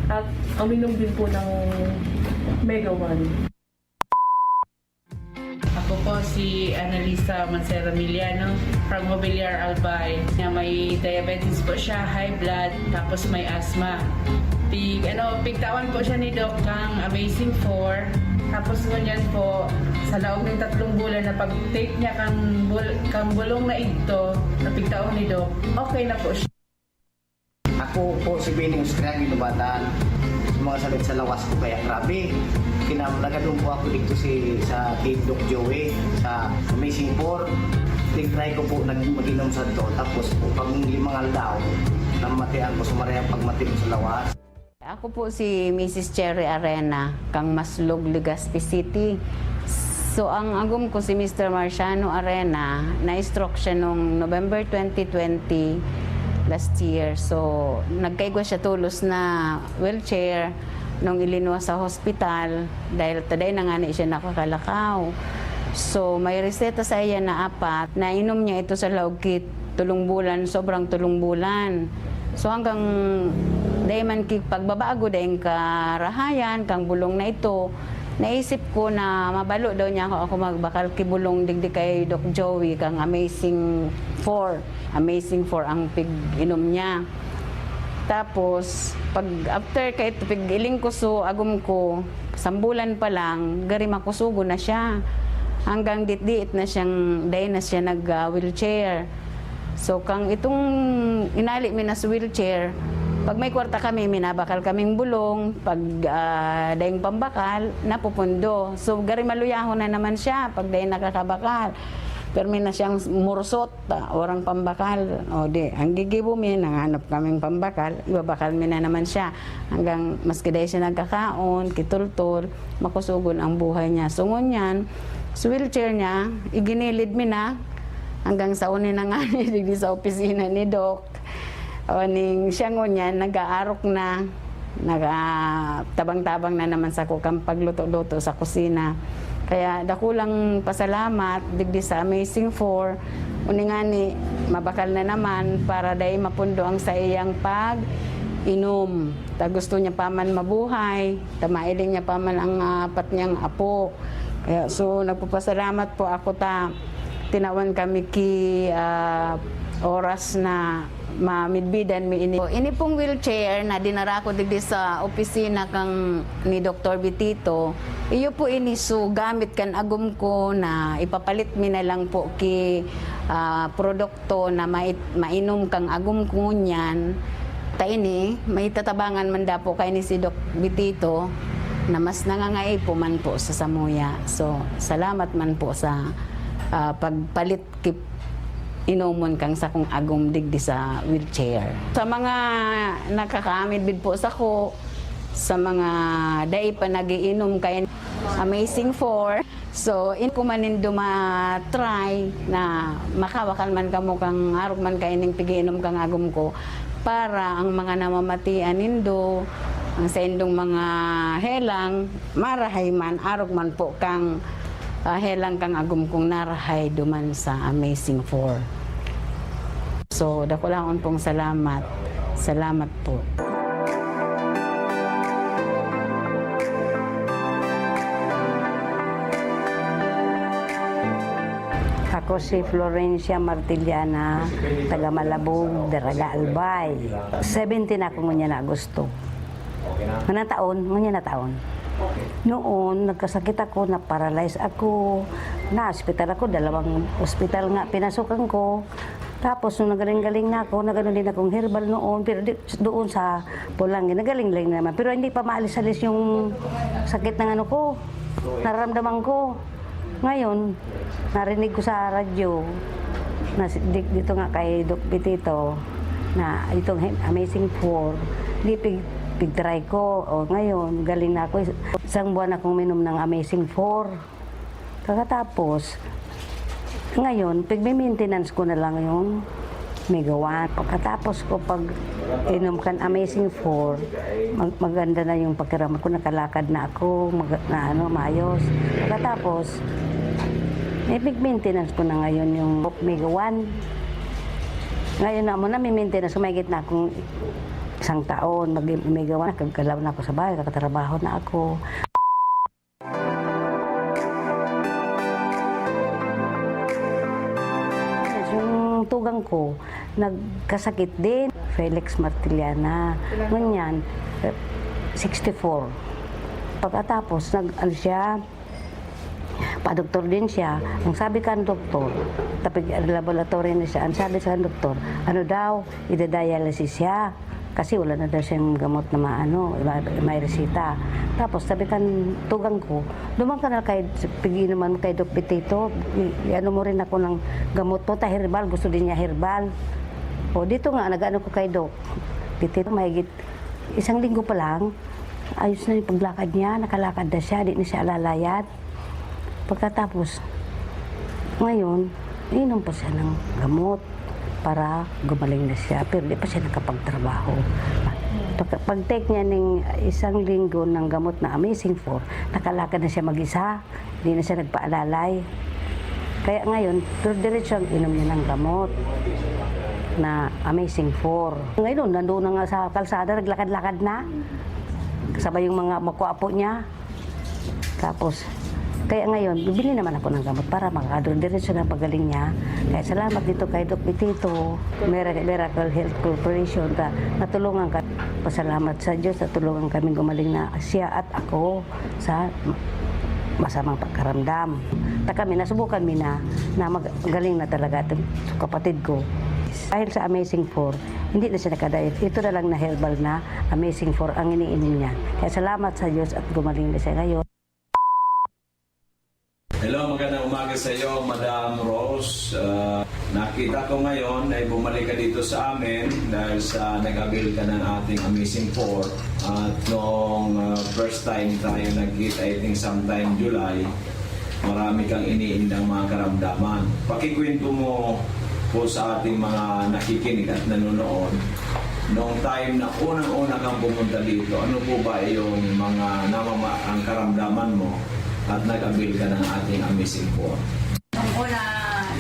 At uminom din po ng Mega One. Ako po si Annalisa Mancera Miliano from Mobiliar, Albay, na may diabetes po siya, high blood, tapos may asthma. Pig, ano, pigtawan po siya ni Doc kang Amazing four. Tapos ngunyan po, sa laog ng tatlong bulan na pag-take niya kang, bul- kang bulong na igto, na pigtawan ni Doc, okay na po siya. Ako po si Benny Austria, ginubatan. Sa mga sakit sa lawas ko, kaya grabe. Kinam nagadun po ako dito si sa kay Doc Joey sa Amazing four. Tig-try ko po nag mag-inom sa to. Tapos po, pag limang aldaw, namatian ko, sumaray ang pagmati ko sa lawas. Ako po si Missus Cherry Arena, kang Maslog, Legazpi City. So, ang agom ko si Mister Marciano Arena, na-stroke siya nung November twenty twenty, last year. So, nagkaigwa siya tolos na wheelchair nung ilinuwas sa hospital dahil taday na nga na siya nakakalakaw. So, may reseta sa iya na apat, nainom niya ito sa laog ki tulong bulan, sobrang tulong bulan. So, hanggang dai man ki pagbabago, daing karahayan, kang bulong na ito, naisip ko na mabalo daw niya ako, ako magbakal ki bulong digdi kay Doc Joey, kang Amazing four. Amazing four ang pig-inom niya. Tapos, pag after kay pig-iling ko, so, agom ko, sambulan pa lang, gari makusugo na siya. Hanggang ditdiit na siyang, dai na siya nag-wheelchair. So, kang itong inali mi na sa wheelchair, pag may kwarta kami, minabakal kaming bulong, pag ah, daing pambakal, napupundo. So, gari maluyahon na naman siya pag daing nakakabakal. Pero may na siyang murusot, ta, orang pambakal. O di, ang gigibo mi, nanghanap kaming pambakal, ibabakal mi na naman siya. Hanggang maski dai siya nagkakaon, kitultol, makusugon ang buhay niya. So, ngunyan, sa wheelchair niya, iginilid mi na, hanggang sa uni na nga digdi sa opisina ni Doc. O, ning siya ngunyan, nag-aarok na, nagatabang-tabang na naman sa kukang pagluto-luto sa kusina. Kaya dakulang pasalamat digdi sa Amazing four. Uni ngani, mabakal na naman para dai mapundo ang sa iyang pag-inom. Ta gusto niya pa man mabuhay, ta mailing niya pa man ang apat niyang apo. Kaya, so, nagpapasalamat po ako ta tinawan kami ki ah, oras na mamidbidan mi ini. Ini pong wheelchair na dinara ko digdi sa opisina kang ni Doktor Bitito, iyo po ini so gamit kan agom ko na ipapalit mi na lang po ki ah, produkto na mai-, mainom kang agom ko ngunyan. Ta ini, may tatabangan man dapo kaini si Doc Bitito na mas nangangaipo man po sa samuya. So, salamat man po sa ah, pagpalit ki inomon kang sakong agom digdi sa wheelchair. Sa mga nakakaamidbid po sako, sa mga dai pa nagiinom kay Amazing four. So, in ko man nindo ma-try na makawakal man kamo kang arog man kaining pigiinom kang agom ko para ang mga namamatian nindo, ang saindong mga helang, marahay man, arog man po kang ah, helang kang agom kong narahay duman sa Amazing four. So, dakulaon pong salamat. Salamat po. Ako si Florencia Martiliana, taga Malabog, Daraga, Albay. Seventy na ako ngunyan na Agosto. Ngunyan na taon, ngunyan na taon. Noon, nagkasakit ako, na-paralyze ako, na-hospital ako, dalawang hospital nga pinasokan ko. Tapos, nung nagaling-galing na ako, nagano din akong herbal noon, pero di, doon sa Polangin, nagaling-galing naman. Pero hindi pa maalis-alis yung sakit ng ano ko, nararamdaman ko. Ngayon, narinig ko sa radyo na si, di, dito nga kay Doc Bitito na itong He-, Amazing four, di pig, pigtry ko. O ngayon, galing na ako. Is-, isang buwan akong minom ng Amazing four. Kakatapos, ngayon, pigme-maintenance ko na lang yung Mega One. Pagkatapos ko pag inom kan Amazing four, mag-, maganda na yung pakiramdam ko, nakalakad na ako, mag-, na ano, maayos. Pagkatapos, may pig-maintenance ko na ngayon yung Mega One. Ngayon na mo na, may maintenance ko, may gitna akong Isang taon, mag-, may gawa na, kagkalaw na ako sa bahay, kakatrabaho na ako. Yung tugang ko, nagkasakit din, Felix Martiliana. Ngunyan, eh, sixty-four. Pagkatapos, nag-, ano siya, pa-doktor din siya. Ang sabi kan doktor, tapig laboratory na siya, ang sabi sa doktor, ano daw, idadialysis siya. Kasi wala na daw siyang gamot na maano, may resita. Tapos sabi kan tugang ko, "Duman ka na kay, pag-iinuman mo kay Doc Betito, i-, i-ano mo rin ako ng gamot mo, ta herbal, gusto din niya herbal." O, dito nga, nag-ano ko kay Doc Betito, mahigit isang linggo pa lang, ayos na yung paglakad niya, nakalakad na siya, di na siya alalayat. Pagkatapos, ngayon, inom pa siya ng gamot para gumaling na siya, pero di pa siya nakapagtrabaho. Pagka-, pag-take niya ng isang linggo ng gamot na Amazing Four, nakalakad na siya mag-isa, di na siya nagpaalalay. Kaya ngayon, pero diretso ang inom niya ng gamot na Amazing Four. Ngayon, nandoon na nga sa kalsada, naglakad-lakad na. Kasabay yung mga makwapo niya. Tapos, kaya ngayon, bibili naman ako ng gamot para makakadro-, diretso na pagaling niya. Kaya salamat dito kay Doc Betito, Mira-, Miracle Health Corporation, ta-, natulungan ka. Pasalamat sa Diyos, natulungan kaming gumaling na siya at ako sa masamang pagkaramdam. Ta kami, nasubukan mi na, na mag-, galing na talaga itong kapatid ko. Dahil sa Amazing Four, hindi na siya nakadayat. Ito na lang na herbal na Amazing Four ang iniinom niya. Kaya salamat sa Diyos at gumaling na siya ngayon. Hello, magandang umaga sa iyo, Madam Rose. Ah, nakita ko ngayon ay bumalik ka dito sa amin dahil sa nag-avail ka ng ating Amazing Four. At noong, ah, first time tayo nagkita, I think sometime July, marami kang iniindang mga karamdaman. Pakikwento mo po sa ating mga nakikinig at nanonood, noong time na unang-una kang pumunta dito, ano po ba yung mga namama-, ang karamdaman mo at nag-avail ka ng ating Amazing Four? Nung una,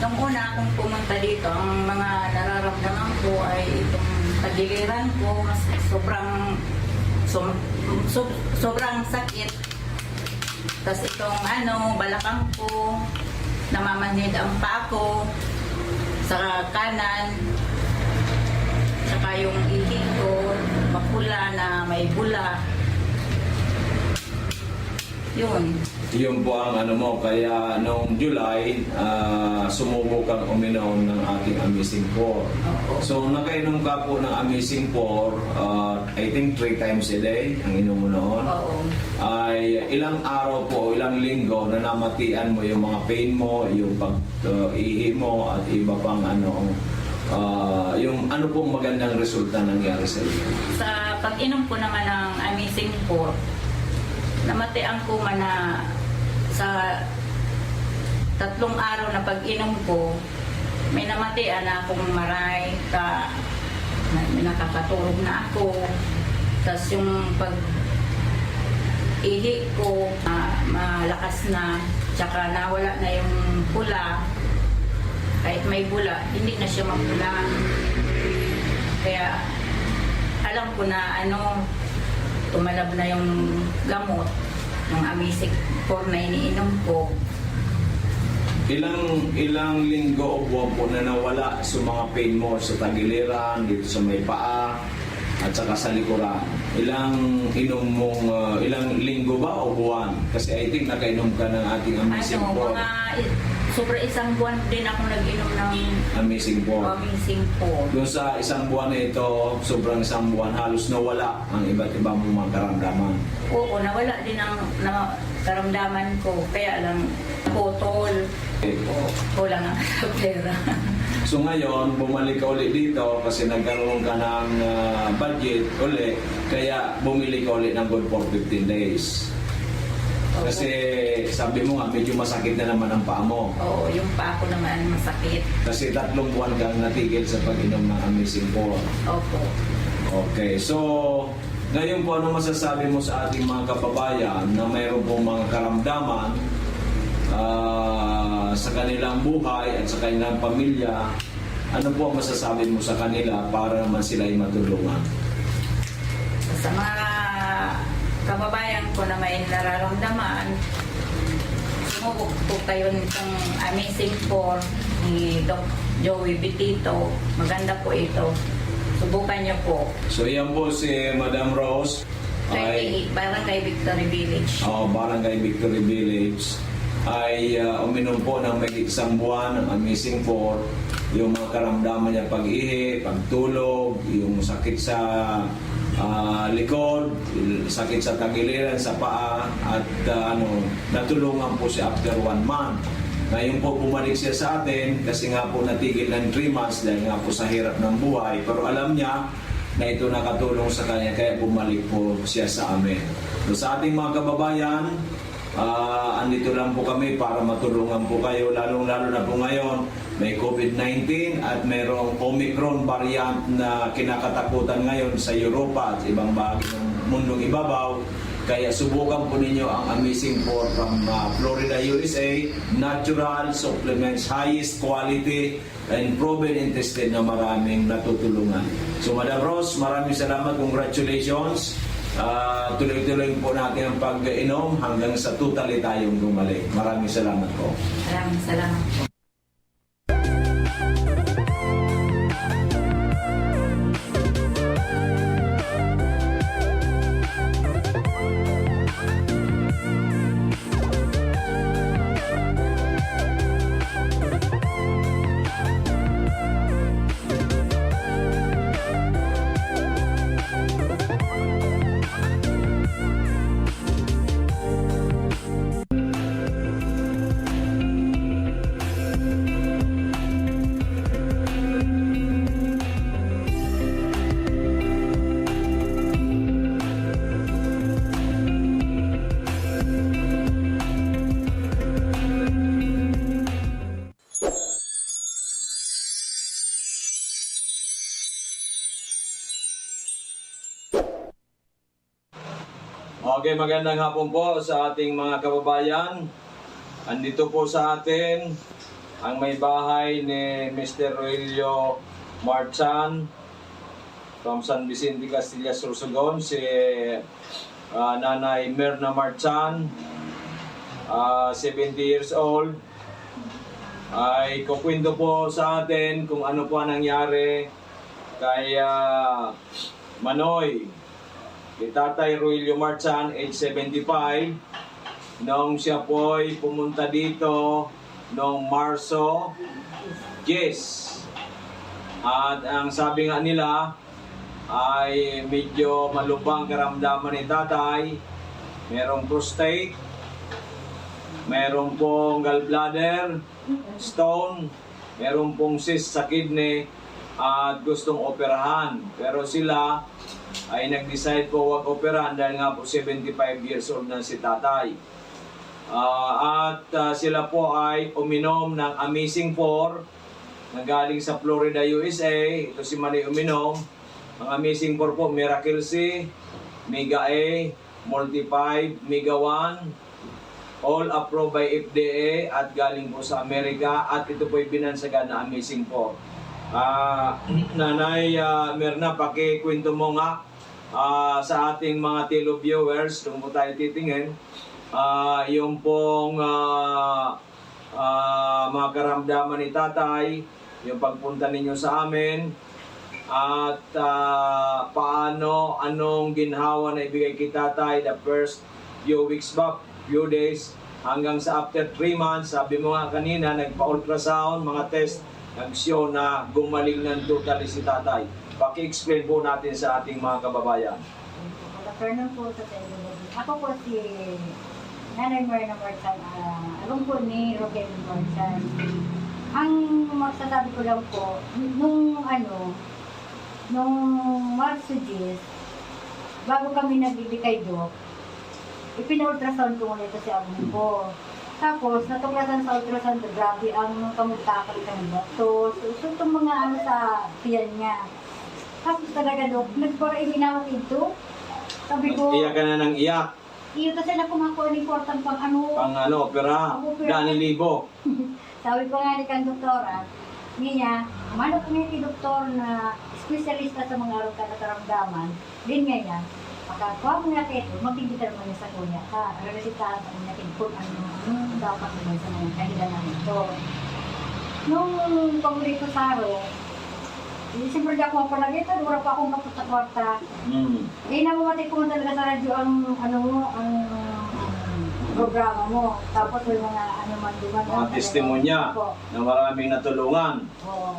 nung una akong pumunta dito, ang mga nararamdaman ko ay itong tagiliran ko, mas sobrang, som-, sob-, sobrang sakit. Tas itong ano, balakang ko, namamanhid ang paa ko, sa kanan, saka yung ihi ko, mapula na may bula. Yun. Yun po ang ano mo. Kaya noong July, ah, sumubok kang uminom ng ating Amazing Four. Opo. So, nakainom ka po ng Amazing Four, ah, I think three times a day ang inom mo noon. Oo. Ay ilang araw po, ilang linggo na namatian mo yung mga pain mo, yung pag, ah, ihi mo, at iba pang ano, ah, yung ano pong magandang resulta nangyari sa iyo? Sa pag-inom ko naman ng Amazing Four, namatian ko man na sa tatlong araw na pag-inom ko, may namatian na akong maray, ka, may, may nakakaturog na ako. Tas yung pag-ihi ko, ma-, malakas na, tsaka nawala na yung pula. Kahit may bula, hindi na siya mapula. Kaya alam ko na, ano, tumalab na yung gamot, yung Amazing Four na iniinom ko. Ilang, ilang linggo o buwan po na nawala sa mga pain mo sa tagiliran, dito sa may paa, at saka sa likuran? Ilang inom mong, ah, ilang linggo ba o buwan? Kasi I think nakainom ka ng ating Amazing Ano, Four. Mga i-, sobra isang buwan din ako nag-inom ng Amazing Four. Amazing Four. Doon sa isang buwan na ito, sobrang isang buwan, halos nawala ang iba't ibang mga karamdaman. Oo, nawala din ang na-, karamdaman ko. Kaya lang, putol. Okay. Kulang ang pera. So ngayon, bumalik ka ulit dito kasi nagkaroon ka ng, ah, budget uli, kaya bumili ka ulit ng good for fifteen days. Opo. Kasi sabi mo nga, medyo masakit na naman ang paa mo. Oo, yung paa ko naman masakit. Kasi tatlong buwan kang natigil sa pag-inom ng Amazing Four. Opo. Okay, so ngayon po, ano masasabi mo sa ating mga kababayan na mayroon pong mga karamdaman, ah, sa kanilang buhay at sa kanilang pamilya? Ano po ang masasabi mo sa kanila para naman sila ay matulungan? Sa mga kababayan ko na may nararamdaman, sumubok po kayo nitong Amazing Four ni Doc Joey Bitito. Maganda po ito. Subukan niyo po. So, yan po si Madam Rose. Ay, twenty-eight, Barangay Victory Village. Oh, Barangay Victory Village. Ay, ah, uminom po ng may isang buwan ng Amazing Four. Yung mga karamdaman niya, pag-ihi, pagtulog, yung sakit sa, ah, likod, sakit sa tagiliran, sa paa, at, ah, ano, natulungan po siya after one month. Ngayon po, bumalik siya sa atin kasi nga po natigil ng three months dahil nga po sa hirap ng buhay. Pero alam niya na ito nakatulong sa kanya, kaya bumalik po siya sa amin. So, sa ating mga kababayan, ah, andito lang po kami para matulungan po kayo, lalong-lalo na po ngayon, may COVID nineteen at mayroong Omicron variant na kinakatakutan ngayon sa Europa at ibang bahagi ng mundong ibabaw. Kaya subukan po ninyo ang Amazing Four from, ah, Florida, U S A, natural supplements, highest quality, and proven and tested na maraming natutulungan. So, Madam Rose, maraming salamat. Congratulations. Ah, tuloy-tuloy po natin ang pag-inom hanggang sa totally tayong gumaling. Maraming salamat po. Maraming salamat po. Okay, magandang hapon po sa ating mga kababayan. Andito po sa atin ang may bahay ni Mister Roelio Marchan from San Vicente, Castilla, Sorsogon, si, ah, Nanay Mirna Marchan, ah, seventy years old. Ay kukwento po sa atin kung ano po ang nangyari kay, ah, Manoy, kay Tatay Roelio Marchan, age seventy-five, noong siya po'y pumunta dito noong Marso diyes. At ang sabi nga nila ay medyo malubha ang karamdaman ni Tatay. Merong prostate, meron pong gallbladder, stone, meron pong cyst sa kidney, at gustong operahan. Pero sila ay nag-decide po wag operahan dahil nga po seventy-five years old na si Tatay. Ah, at, ah, sila po ay uminom ng Amazing Four na galing sa Florida, U S A. Ito si Manoy uminom. Ang Amazing Four po, Miracle C, Mega A, Multi five, Mega One, all approved by F D A at galing po sa Amerika, at ito po'y binansagan na Amazing Four. Ah, Nanay, ah, Mirna, pakikwento mo nga, ah, sa ating mga televiewers, doon po tayo titingin, ah, yung pong, ah, ah, mga karamdaman ni Tatay, yung pagpunta ninyo sa amin, at, ah, paano, anong ginhawa na ibigay kay Tatay the first few weeks back, few days, hanggang sa after three months, sabi mo nga kanina, nagpa-ultrasound, mga test, nag-show na gumaling ng totally si Tatay. Paki-explain po natin sa ating mga kababayan. Good afternoon po sa inyo. Ako po si Nanay Mirna Marchan, ah, alam po ni Rogelio Marchan. Ang masasabi ko lang po, nung ano, nung Marso diyes, bago kami nagdidikay, Doc, ipina-ultrasound ko muna ito si amo ko. Tapos, natuklasan sa ultrasound, grabe ang kamugtakan ng bato. So, so, itong mga ano sa tiyan niya. Tapos talaga, Doc, nagpara-iminawat ito. Sabi ko, iyak ka na ng iyak. Iyo, kasi na kumakuha ng importante pang ano. Pang ano, opera. Ang opera. Daan libo. Sabi pa nga ni kang doktora, niya, manok niya si doktor na espesyalista sa mga arog na karamdaman, din nga niya, Kapwa mo na kayo, magkikita naman sa kuya ka. Reresetahan sa kanya kung ano ang dapat mo sa mga kahilangan nito. Nung pag-uli ko sa aro, eh, siyempre di ako mapalagay, pero wala pa akong kapot sa kwarta. Mm. Eh, namamati ko talaga sa radyo ang, ano mo, ang programa mo. Tapos may mga ano man, di ba, mga testimonya na maraming natulungan. Oo.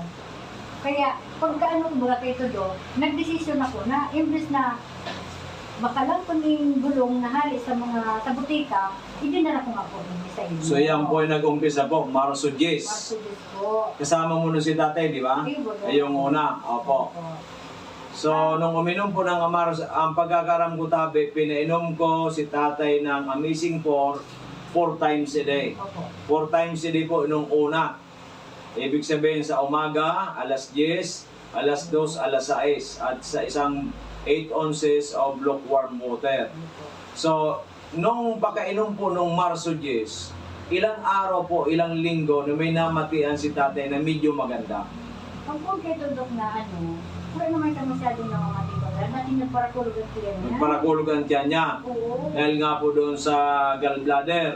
Kaya, pagka ano, kumbaga kay Todo, nagdesisyon ako na, imbes na baka lang kuning bulong na hali sa mga, sa butika, idinala ko nga po sa inyo. So, yan po ay nag-umpisa po, Marso diyes. Marso diyes po. Kasama mo nun si tatay, di ba? Ay, wala. Ay, yung una, opo. Opo. So, nung uminom po ng Amar-, ang pagkakaram ko, tabi, pinainom ko si tatay ng Amazing Four, four times a day. Opo. Four times a day po nung una. Ibig sabihin, sa umaga, alas diyes, alas dos, alas sais, at sa isang eight ounces of lukewarm water. So, nung pakainom po nung Marso diyes, ilang araw po, ilang linggo na may namatian si tatay na medyo maganda? Ang kung kay Dok na ano, wala naman siya masyadong namamati ko. Dahil natin nagparakulog ang tiyan niya. Nagparakulog ang tiyan niya. Oo. Dahil nga po doon sa gallbladder.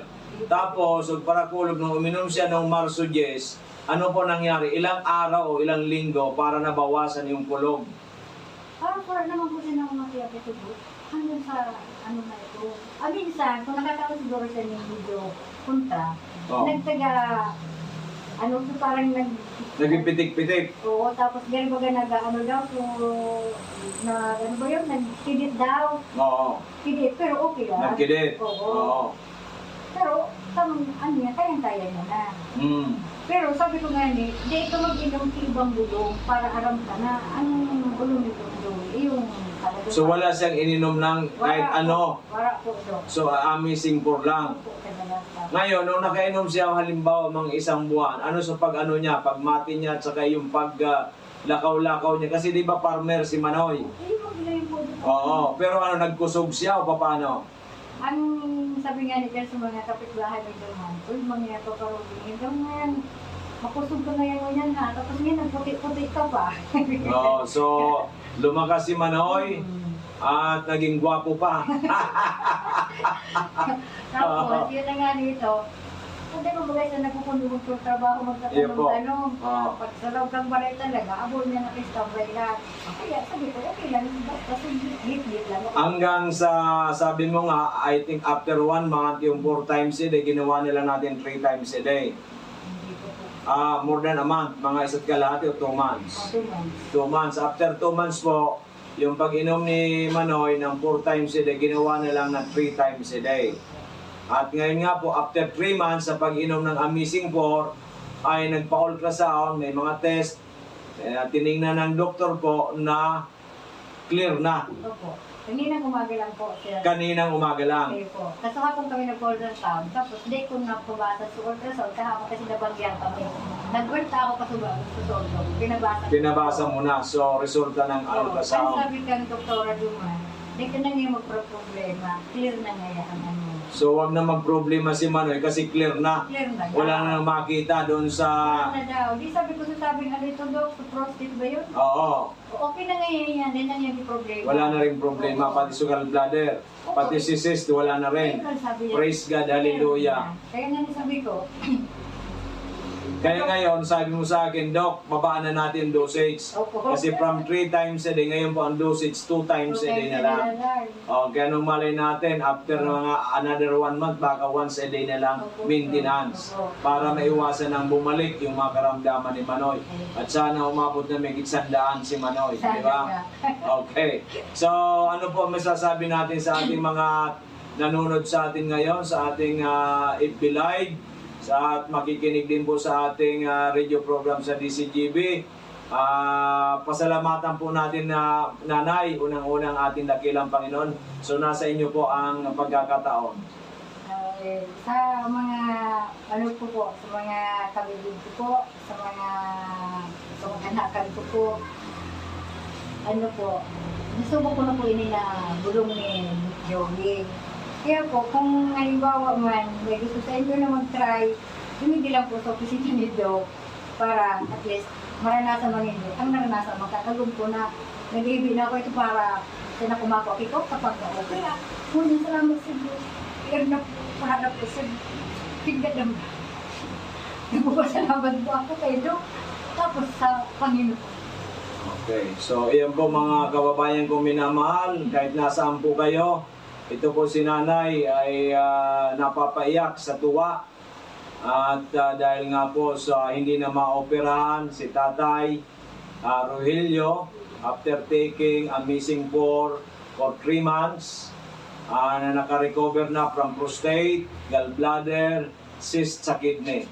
Tapos, nagparakulog nung uminom siya nung Marso diyes, ano po nangyari? Ilang araw o ilang linggo para nabawasan yung kulog? Parang wala naman po siya namamati ang katubo. Hanggang sa ano na ito. Ah, minsan, kung nakakaroon siguro siya ng medyo kontra, Oo. nagtaga, ano, so parang nag- Nagpipitik-pitik. Oo, tapos ganun baga nag-ano daw, so, nag-, ano ba yun? Nagkidit daw. Oo. Kidit, pero okay lang. Nagkidit? Oo. Oo. Pero, tam-, ano yan, kayang-kaya niya na. Mm. Pero sabi ko nga ni, di ito mag-inom sa ibang bulong para aram ka na ang bulong ni Dong Joey, yung talaga. So, wala siyang ininom ng kahit ano? Wala po, Dok. So, Amazing Four lang. Opo, kadalasan. Ngayon, nung nakainom siya, halimbawa, mga isang buwan, ano sa pag-ano niya, pagmati niya, at saka yung pag, ah, lakaw-lakaw niya? Kasi di ba farmer si Manoy? Hindi, magaling po, Dok. Oo, pero ano, nagkusog siya o papaano? Ang sabi nga ni Ken sa mga kapitbahay, may duman, "Uy, mga paparugin, ikaw ngayon, makusog ka ngayon, ngayon, ha? Tapos ngayon, nagputi-puti ka pa." Oo, so, lumakas si Manoy Mm. at naging gwapo pa. Tapos, Oo. yun na nga dito, hindi mo bagay sa nagpupundo magtrabaho, Yun po. magtatanong-tanong. Oo. Pag sa loob ng balay talaga, abo niya nakistambay lang. Kaya sabi ko, "Okay lang, basta sige, gitgit lang." Hanggang sa, sabi mo nga, I think after one month, yung four times a day, ginawa na lang natin three times a day. Hindi ko po. Ah, more than a month, mga isa't kalahati o two months. Oh, two months. Two months. After two months po, yung pag-inom ni Manoy ng four times a day, ginawa na lang na three times a day. At ngayon nga po, after three months sa pag-inom ng Amazing Four, ay nagpa-ultrasound, may mga test, eh, tiningnan ng doktor po na clear na. Opo. Kaninang umaga lang po, sir. Kaninang umaga lang. Okay po. Kaso hapon kami nag-ultrasound, tapos di ko napabasa sa ultrasound, kahapon kasi nabanggihan kami. Nagwenta ako kasi ba, sa Tondo. Pinabasa ko. Pinabasa mo na. So, resulta ng Oo. ultrasound. Ang sabi kan Doktora Duman, "Di ka na ngayon magproblema. Clear na ngayon ang ano." So, wag na magproblema si Manoy kasi clear na. Clear na Wala daw. na nang makita doon sa Wala na daw. Di sabi ko sa sabing, "Ano ito, Dok? Sa prostate ba yun?" Oo. Okay na ngayon yan, yan ang naging problema. Wala na rin problema, Oo. pati sa gallbladder, Oo. pati si cyst, wala na rin. Ayun ang sabi niya. Praise God, hallelujah. Kaya nga sabi ko, Kaya ngayon, sabi mo sa akin, "Doc, babaan na natin dosage." Opo. Kasi from three times a day, ngayon po ang dosage, two times a day na lang. Two times a day na lang. Oh, kaya nung malay natin, after mga another one month, baka once a day na lang, Opo, sir. maintenance. Opo. Para maiwasan ang bumalik yung mga karamdaman ni Manoy. At sana umabot na may sandaan si Manoy, di ba? Sana nga. Okay. So, ano po ang masasabi natin sa ating mga nanonood sa atin ngayon, sa ating, ah, F B Live, sa, at makikinig din po sa ating, ah, radio program sa D C G B? Ah, pasalamatan po natin na, Nanay, unang-unang ating dakilang Panginoon. So, nasa inyo po ang pagkakataon. Ay, sa mga, ano po po, sa mga kapatid ko po, sa mga kamag-anakan ko po, ano po, nasubo ko na po ini na bulong ni Joey. Kaya po, kung halimbawa man, may gusto sa inyo na mag-try, dumidi lang po sa opisina ni Doc para at least maranasan man ninyo ang naranasan, magkakagumpo na Nag-iibi na ako ito para sa na kumako ako kapag okay ah. Ngunyan, salamat sa Diyos. Iyan na po, mahanap ko sa pinggan ng nagpapasalamat po ako kay Doc. Tapos sa Panginoon. Okay. So, iyan po mga kababayan kong minamahal, kahit nasaan po kayo, ito po si Nanay ay ah, napapaiyak sa tuwa. At ah, dahil nga po sa hindi na maoperahan si Tatay ah, Rogelio, after taking a Missing four for three months, ah, na nakarecover na from prostate, gallbladder, cyst sa kidney.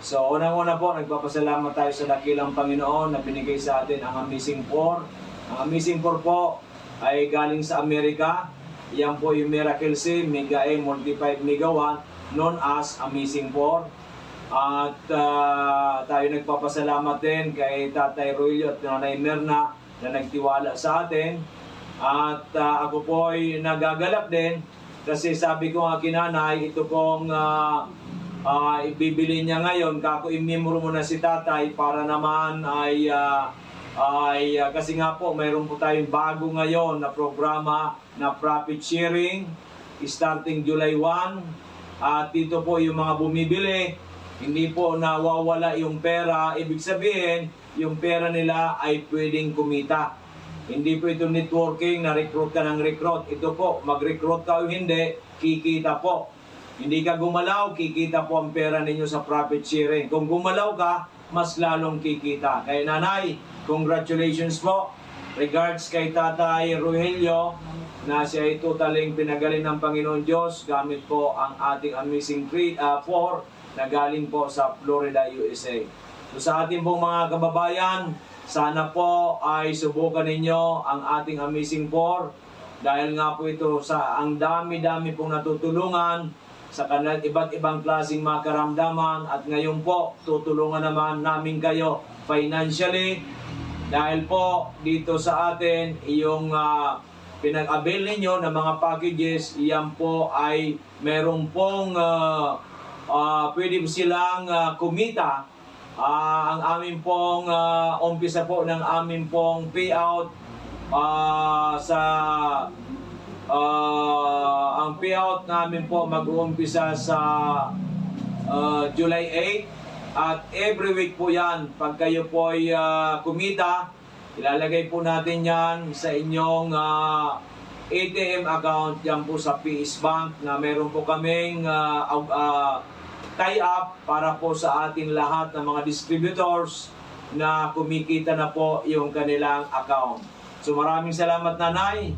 So, unang-una po, nagpapasalamat tayo sa dakilang Panginoon na binigay sa atin ang Amazing four. Ang Amazing four po ay galing sa Amerika. Yan po yung Miracle C, Mega M, Multi five, Mega one, known as Amazing four. At ah, tayo nagpapasalamat din kay Tatay Rogelio at Nanay Merna na nagtiwala sa atin. At ah, ako po ay nagagalak din kasi sabi ko nga kay Nanay, ito pong ah, ah, ibibili niya ngayon, kako imimuro mo na si Tatay para naman ay, ah, ay ah, kasi nga po mayroon po tayong bago ngayon na programa na profit sharing starting July one. At dito po yung mga bumibili, hindi po nawawala yung pera. Ibig sabihin, yung pera nila ay pwedeng kumita. Hindi po ito networking na recruit ka ng recruit. Ito po, mag-recruit ka o hindi, kikita po. Hindi ka gumalaw, kikita po ang pera ninyo sa profit sharing. Kung gumalaw ka, mas lalong kikita. Kaya Nanay, congratulations po. Regards kay Tatay Rogelio, na siya ay totaling pinagaling ng Panginoon Diyos gamit po ang ating Amazing three, ah, four na galing po sa Florida, U S A. So sa ating pong mga kababayan, sana po ay subukan ninyo ang ating Amazing four dahil nga po ito sa ang dami-dami pong natutulungan sa kanila iba't ibang klaseng mga karamdaman at ngayon po tutulungan naman namin kayo financially dahil po dito sa atin yung ah, pinag-avail ninyo ng mga packages, iyan po ay meron pong ah, ah, pwede silang ah, kumita. Ah, ang amin pong ah, umpisa po ng amin pong payout ah, sa ah, ang payout namin po mag-uumpisa sa ah, July eight at every week po yan. Pag kayo po ay ah, kumita, ilalagay po natin yan sa inyong ah, A T M account dyan po sa P S Bank na meron po kaming ah, ag- ah, tie-up para po sa ating lahat ng mga distributors na kumikita na po yung kanilang account. So maraming salamat, Nanay.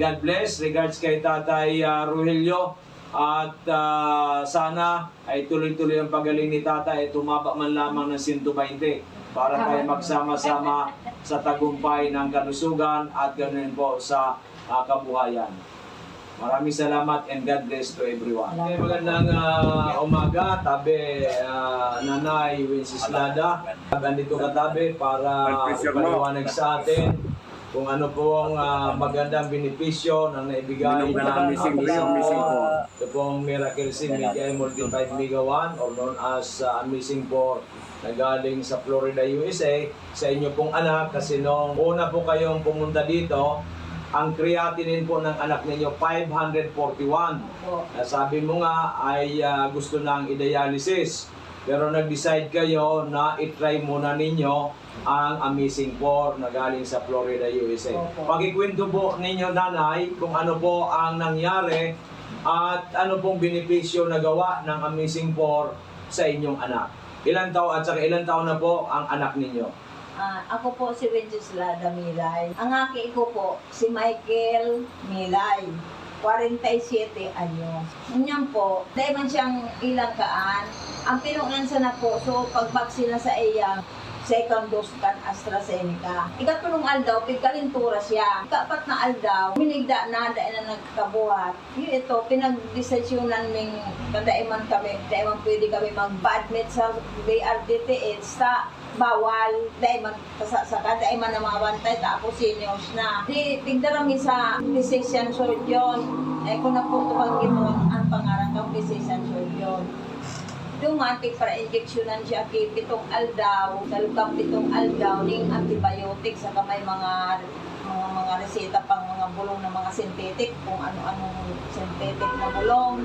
God bless. Regards kay Tatay ah, Rogelio. At ah, sana ay tuloy-tuloy ang pagaling ni Tatay at humaba man lamang ng siyento baynte para tayo magsama-sama sa tagumpay ng kalusugan at ganoon po sa ah, kabuhayan. Maraming salamat and God bless to everyone. Okay, magandang ah, umaga, tabi ah, Nanay Wenceslada. Nandito ka tabi para ipaliwanag sa atin kung ano pong ah, magandang benepisyo na naibigay Minong ka ng namin, Amazing Four. Ito pong Miracle Seed Mega Multiplied Mega One or known as ah, Amazing Four na galing sa Florida, U S A, sa inyo pong anak. Kasi nung una po kayong pumunta dito, ang creatinine po ng anak ninyo, five hundred forty-one. Opo. Na sabi mo nga ay ah, gusto nang i-dialysis. Pero nag-decide kayo na i-try muna ninyo ang Amazing four na galing sa Florida, U S A. Opo. Pakikwento po ninyo, Nanay, kung ano po ang nangyari at ano pong benepisyo na gawa ng Amazing four sa inyong anak. Ilang taon at saka ilang taon na po ang anak ninyo? Ah, ako po si Wenceslada Milay. Ang aki ko po, si Michael Milay, forty-seven anyos. Ngunyan po, dai man siyang ilang kaan. Ang pinunan sana po, so pagbaksin na sa iya, second dose kan AstraZeneca. Ikatulong aldaw, pigkalintura siya. Ikaapat na aldaw, minigda na, dai na nagkabuhat. Yun ito, pinagdesisyonan ming kadaiman kami, daiman pwede kami magpa-admit sa B R D T H sa bawal, daiman kasasaka, daiman na mga bantay, tapos seniors na. Di, tigdara mi sa physician surgeon. Eh, kung naputukan ito, ang pangaran kang physician surgeon. Duman, tigpara-injeksyonan siya, ki pitong aldaw, sa loob kan pitong aldaw, ning antibiotic, sa kamay mga, mga Mga reseta pang mga bulong na mga synthetic, kung ano-anong synthetic na bulong.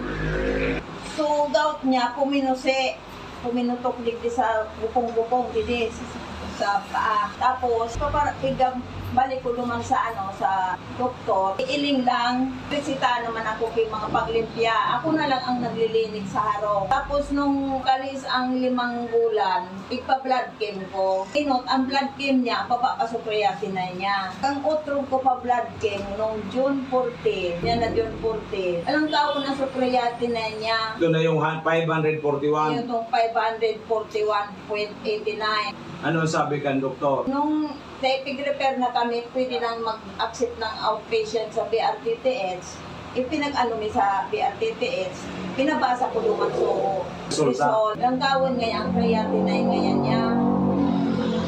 So, gout niya, puminusi, puminutok digdi sa bukong-bukong, digdi sa, sa paa. Tapos, papara-, iga-, balik ko duman sa, ano, sa doktor. Iiling lang, reseta naman ako kay mga paglimpya. Ako na lang ang naglilinis sa harong. Tapos, nung kalis ang limang bulan, igpa-blood chem ko. Inot, ang blood chem niya, baba pa sa creatinine niya. Ang utrog ko pa blood chem, nung June fourteen, yan na June fourteen. Alam ka ako na sa creatinine niya. Ito na yung han-, five hundred forty-one. Yung itong five hundred forty-one point eight nine. Ano ang sabi kan doktor? Nung naipig-refer na kami, pwede nang mag-accept ng outpatient sa B R T T H. Ipinag-ano mi sa B R T T H, pinabasa ko duman so Resulta. Result. Langgawan ngaya ang creatinine ngaya niya.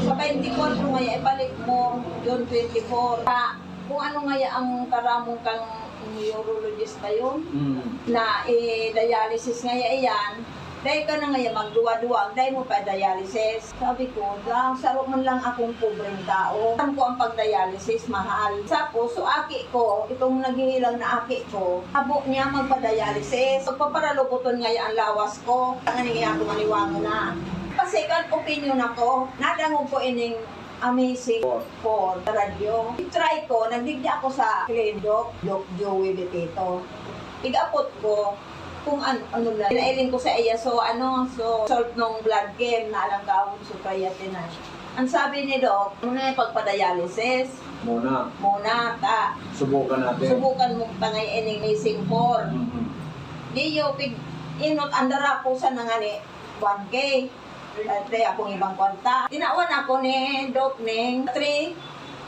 Sa twenty-four ko ngaya ibalik mo, June twenty-four. Sa kung ano ngaya ang karamong kang neurologist ba yun? Mm. Na i-dialysis ngaya iyan, dahil ka na ngaya magduwa-duwa, dahil mo pa dialysis. Sabi ko, "Da, saro man lang akong pobreng tao. Alam ko ang pag-dialysis, mahal." Tapos, so aki ko, itong naghihilang na aki ko, abo niya magpa-dialysis. Pagpaparaluboton ngaya ang lawas ko. Tangan niya ako maniwang na. Kasi kan opinion ako, nadangog ko ining amazing for radyo. I-try ko, nagdigdi ako sa clinic, Doc, Doc Joey Betito. Igapot ko, kung an-, ano na, pinailing ko sa iya. So, ano, so, result nung blood chem na alam ka, ang creatinine. Ang sabi ni Doc, "Ano na yung pagpa-dialysis? Muna. Muna, ta. Subukan natin. Subukan mo tangay ining missing four." Mhm. Di yo, pig-, inot, ang dara ko sa nangani, one K. Dai akong ibang kwarta. Tinawan ako ni Doc ning three,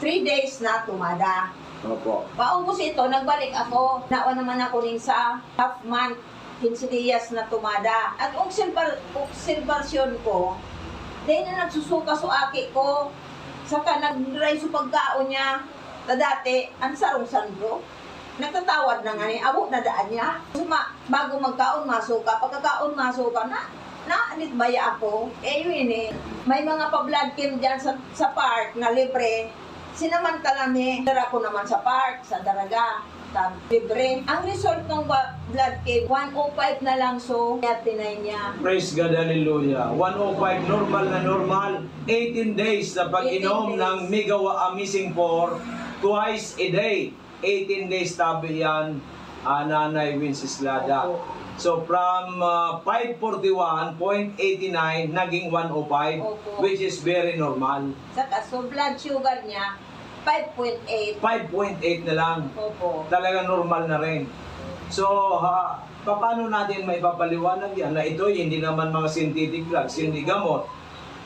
three days na tumada. Opo. Paubos ito, nagbalik ako. Nawa naman ako nin sa half month, quince dias na tumada. At obserbar-, obserbasyon ko, dai na nagsusuka so aki ko. Saka nagray so pagkaon niya. Ta dati, ang sarong sandok, nagtatawad na nga ni, abo na daan niya. Suma-, bago magkaon, masuka. Pagkakaon, masuka na. Naanit baya ako. Eh, yun eh. May mga pa-blood chem dyan sa, sa park na libre. Sinamantala mi, dara ko naman sa park, sa Daraga. Tab-, libre. Ang result ng ba-, blood chem, one oh five na lang, so, kaya tinay niya. Praise God, hallelujah. One oh five, normal na normal. Eighteen days na pag-inom ng Megawa Amazing four, twice a day. Eighteen days tabi yan, ah, Nanay Wins Eslada. Opo. So, from, ah, five forty-one point eight nine, naging one oh five, Opo. Which is very normal. Saka, so, blood sugar niya, five point eight. Five point eight na lang. Opo. Talaga normal na rin. So, ha, paano natin maipapaliwanag yan na ito, hindi naman mga synthetic drugs, hindi gamot?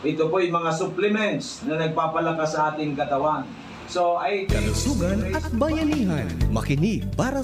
Ito po'y mga supplements na nagpapalakas sa ating katawan. So, I think Kalusugan at bayanihan. Makinig para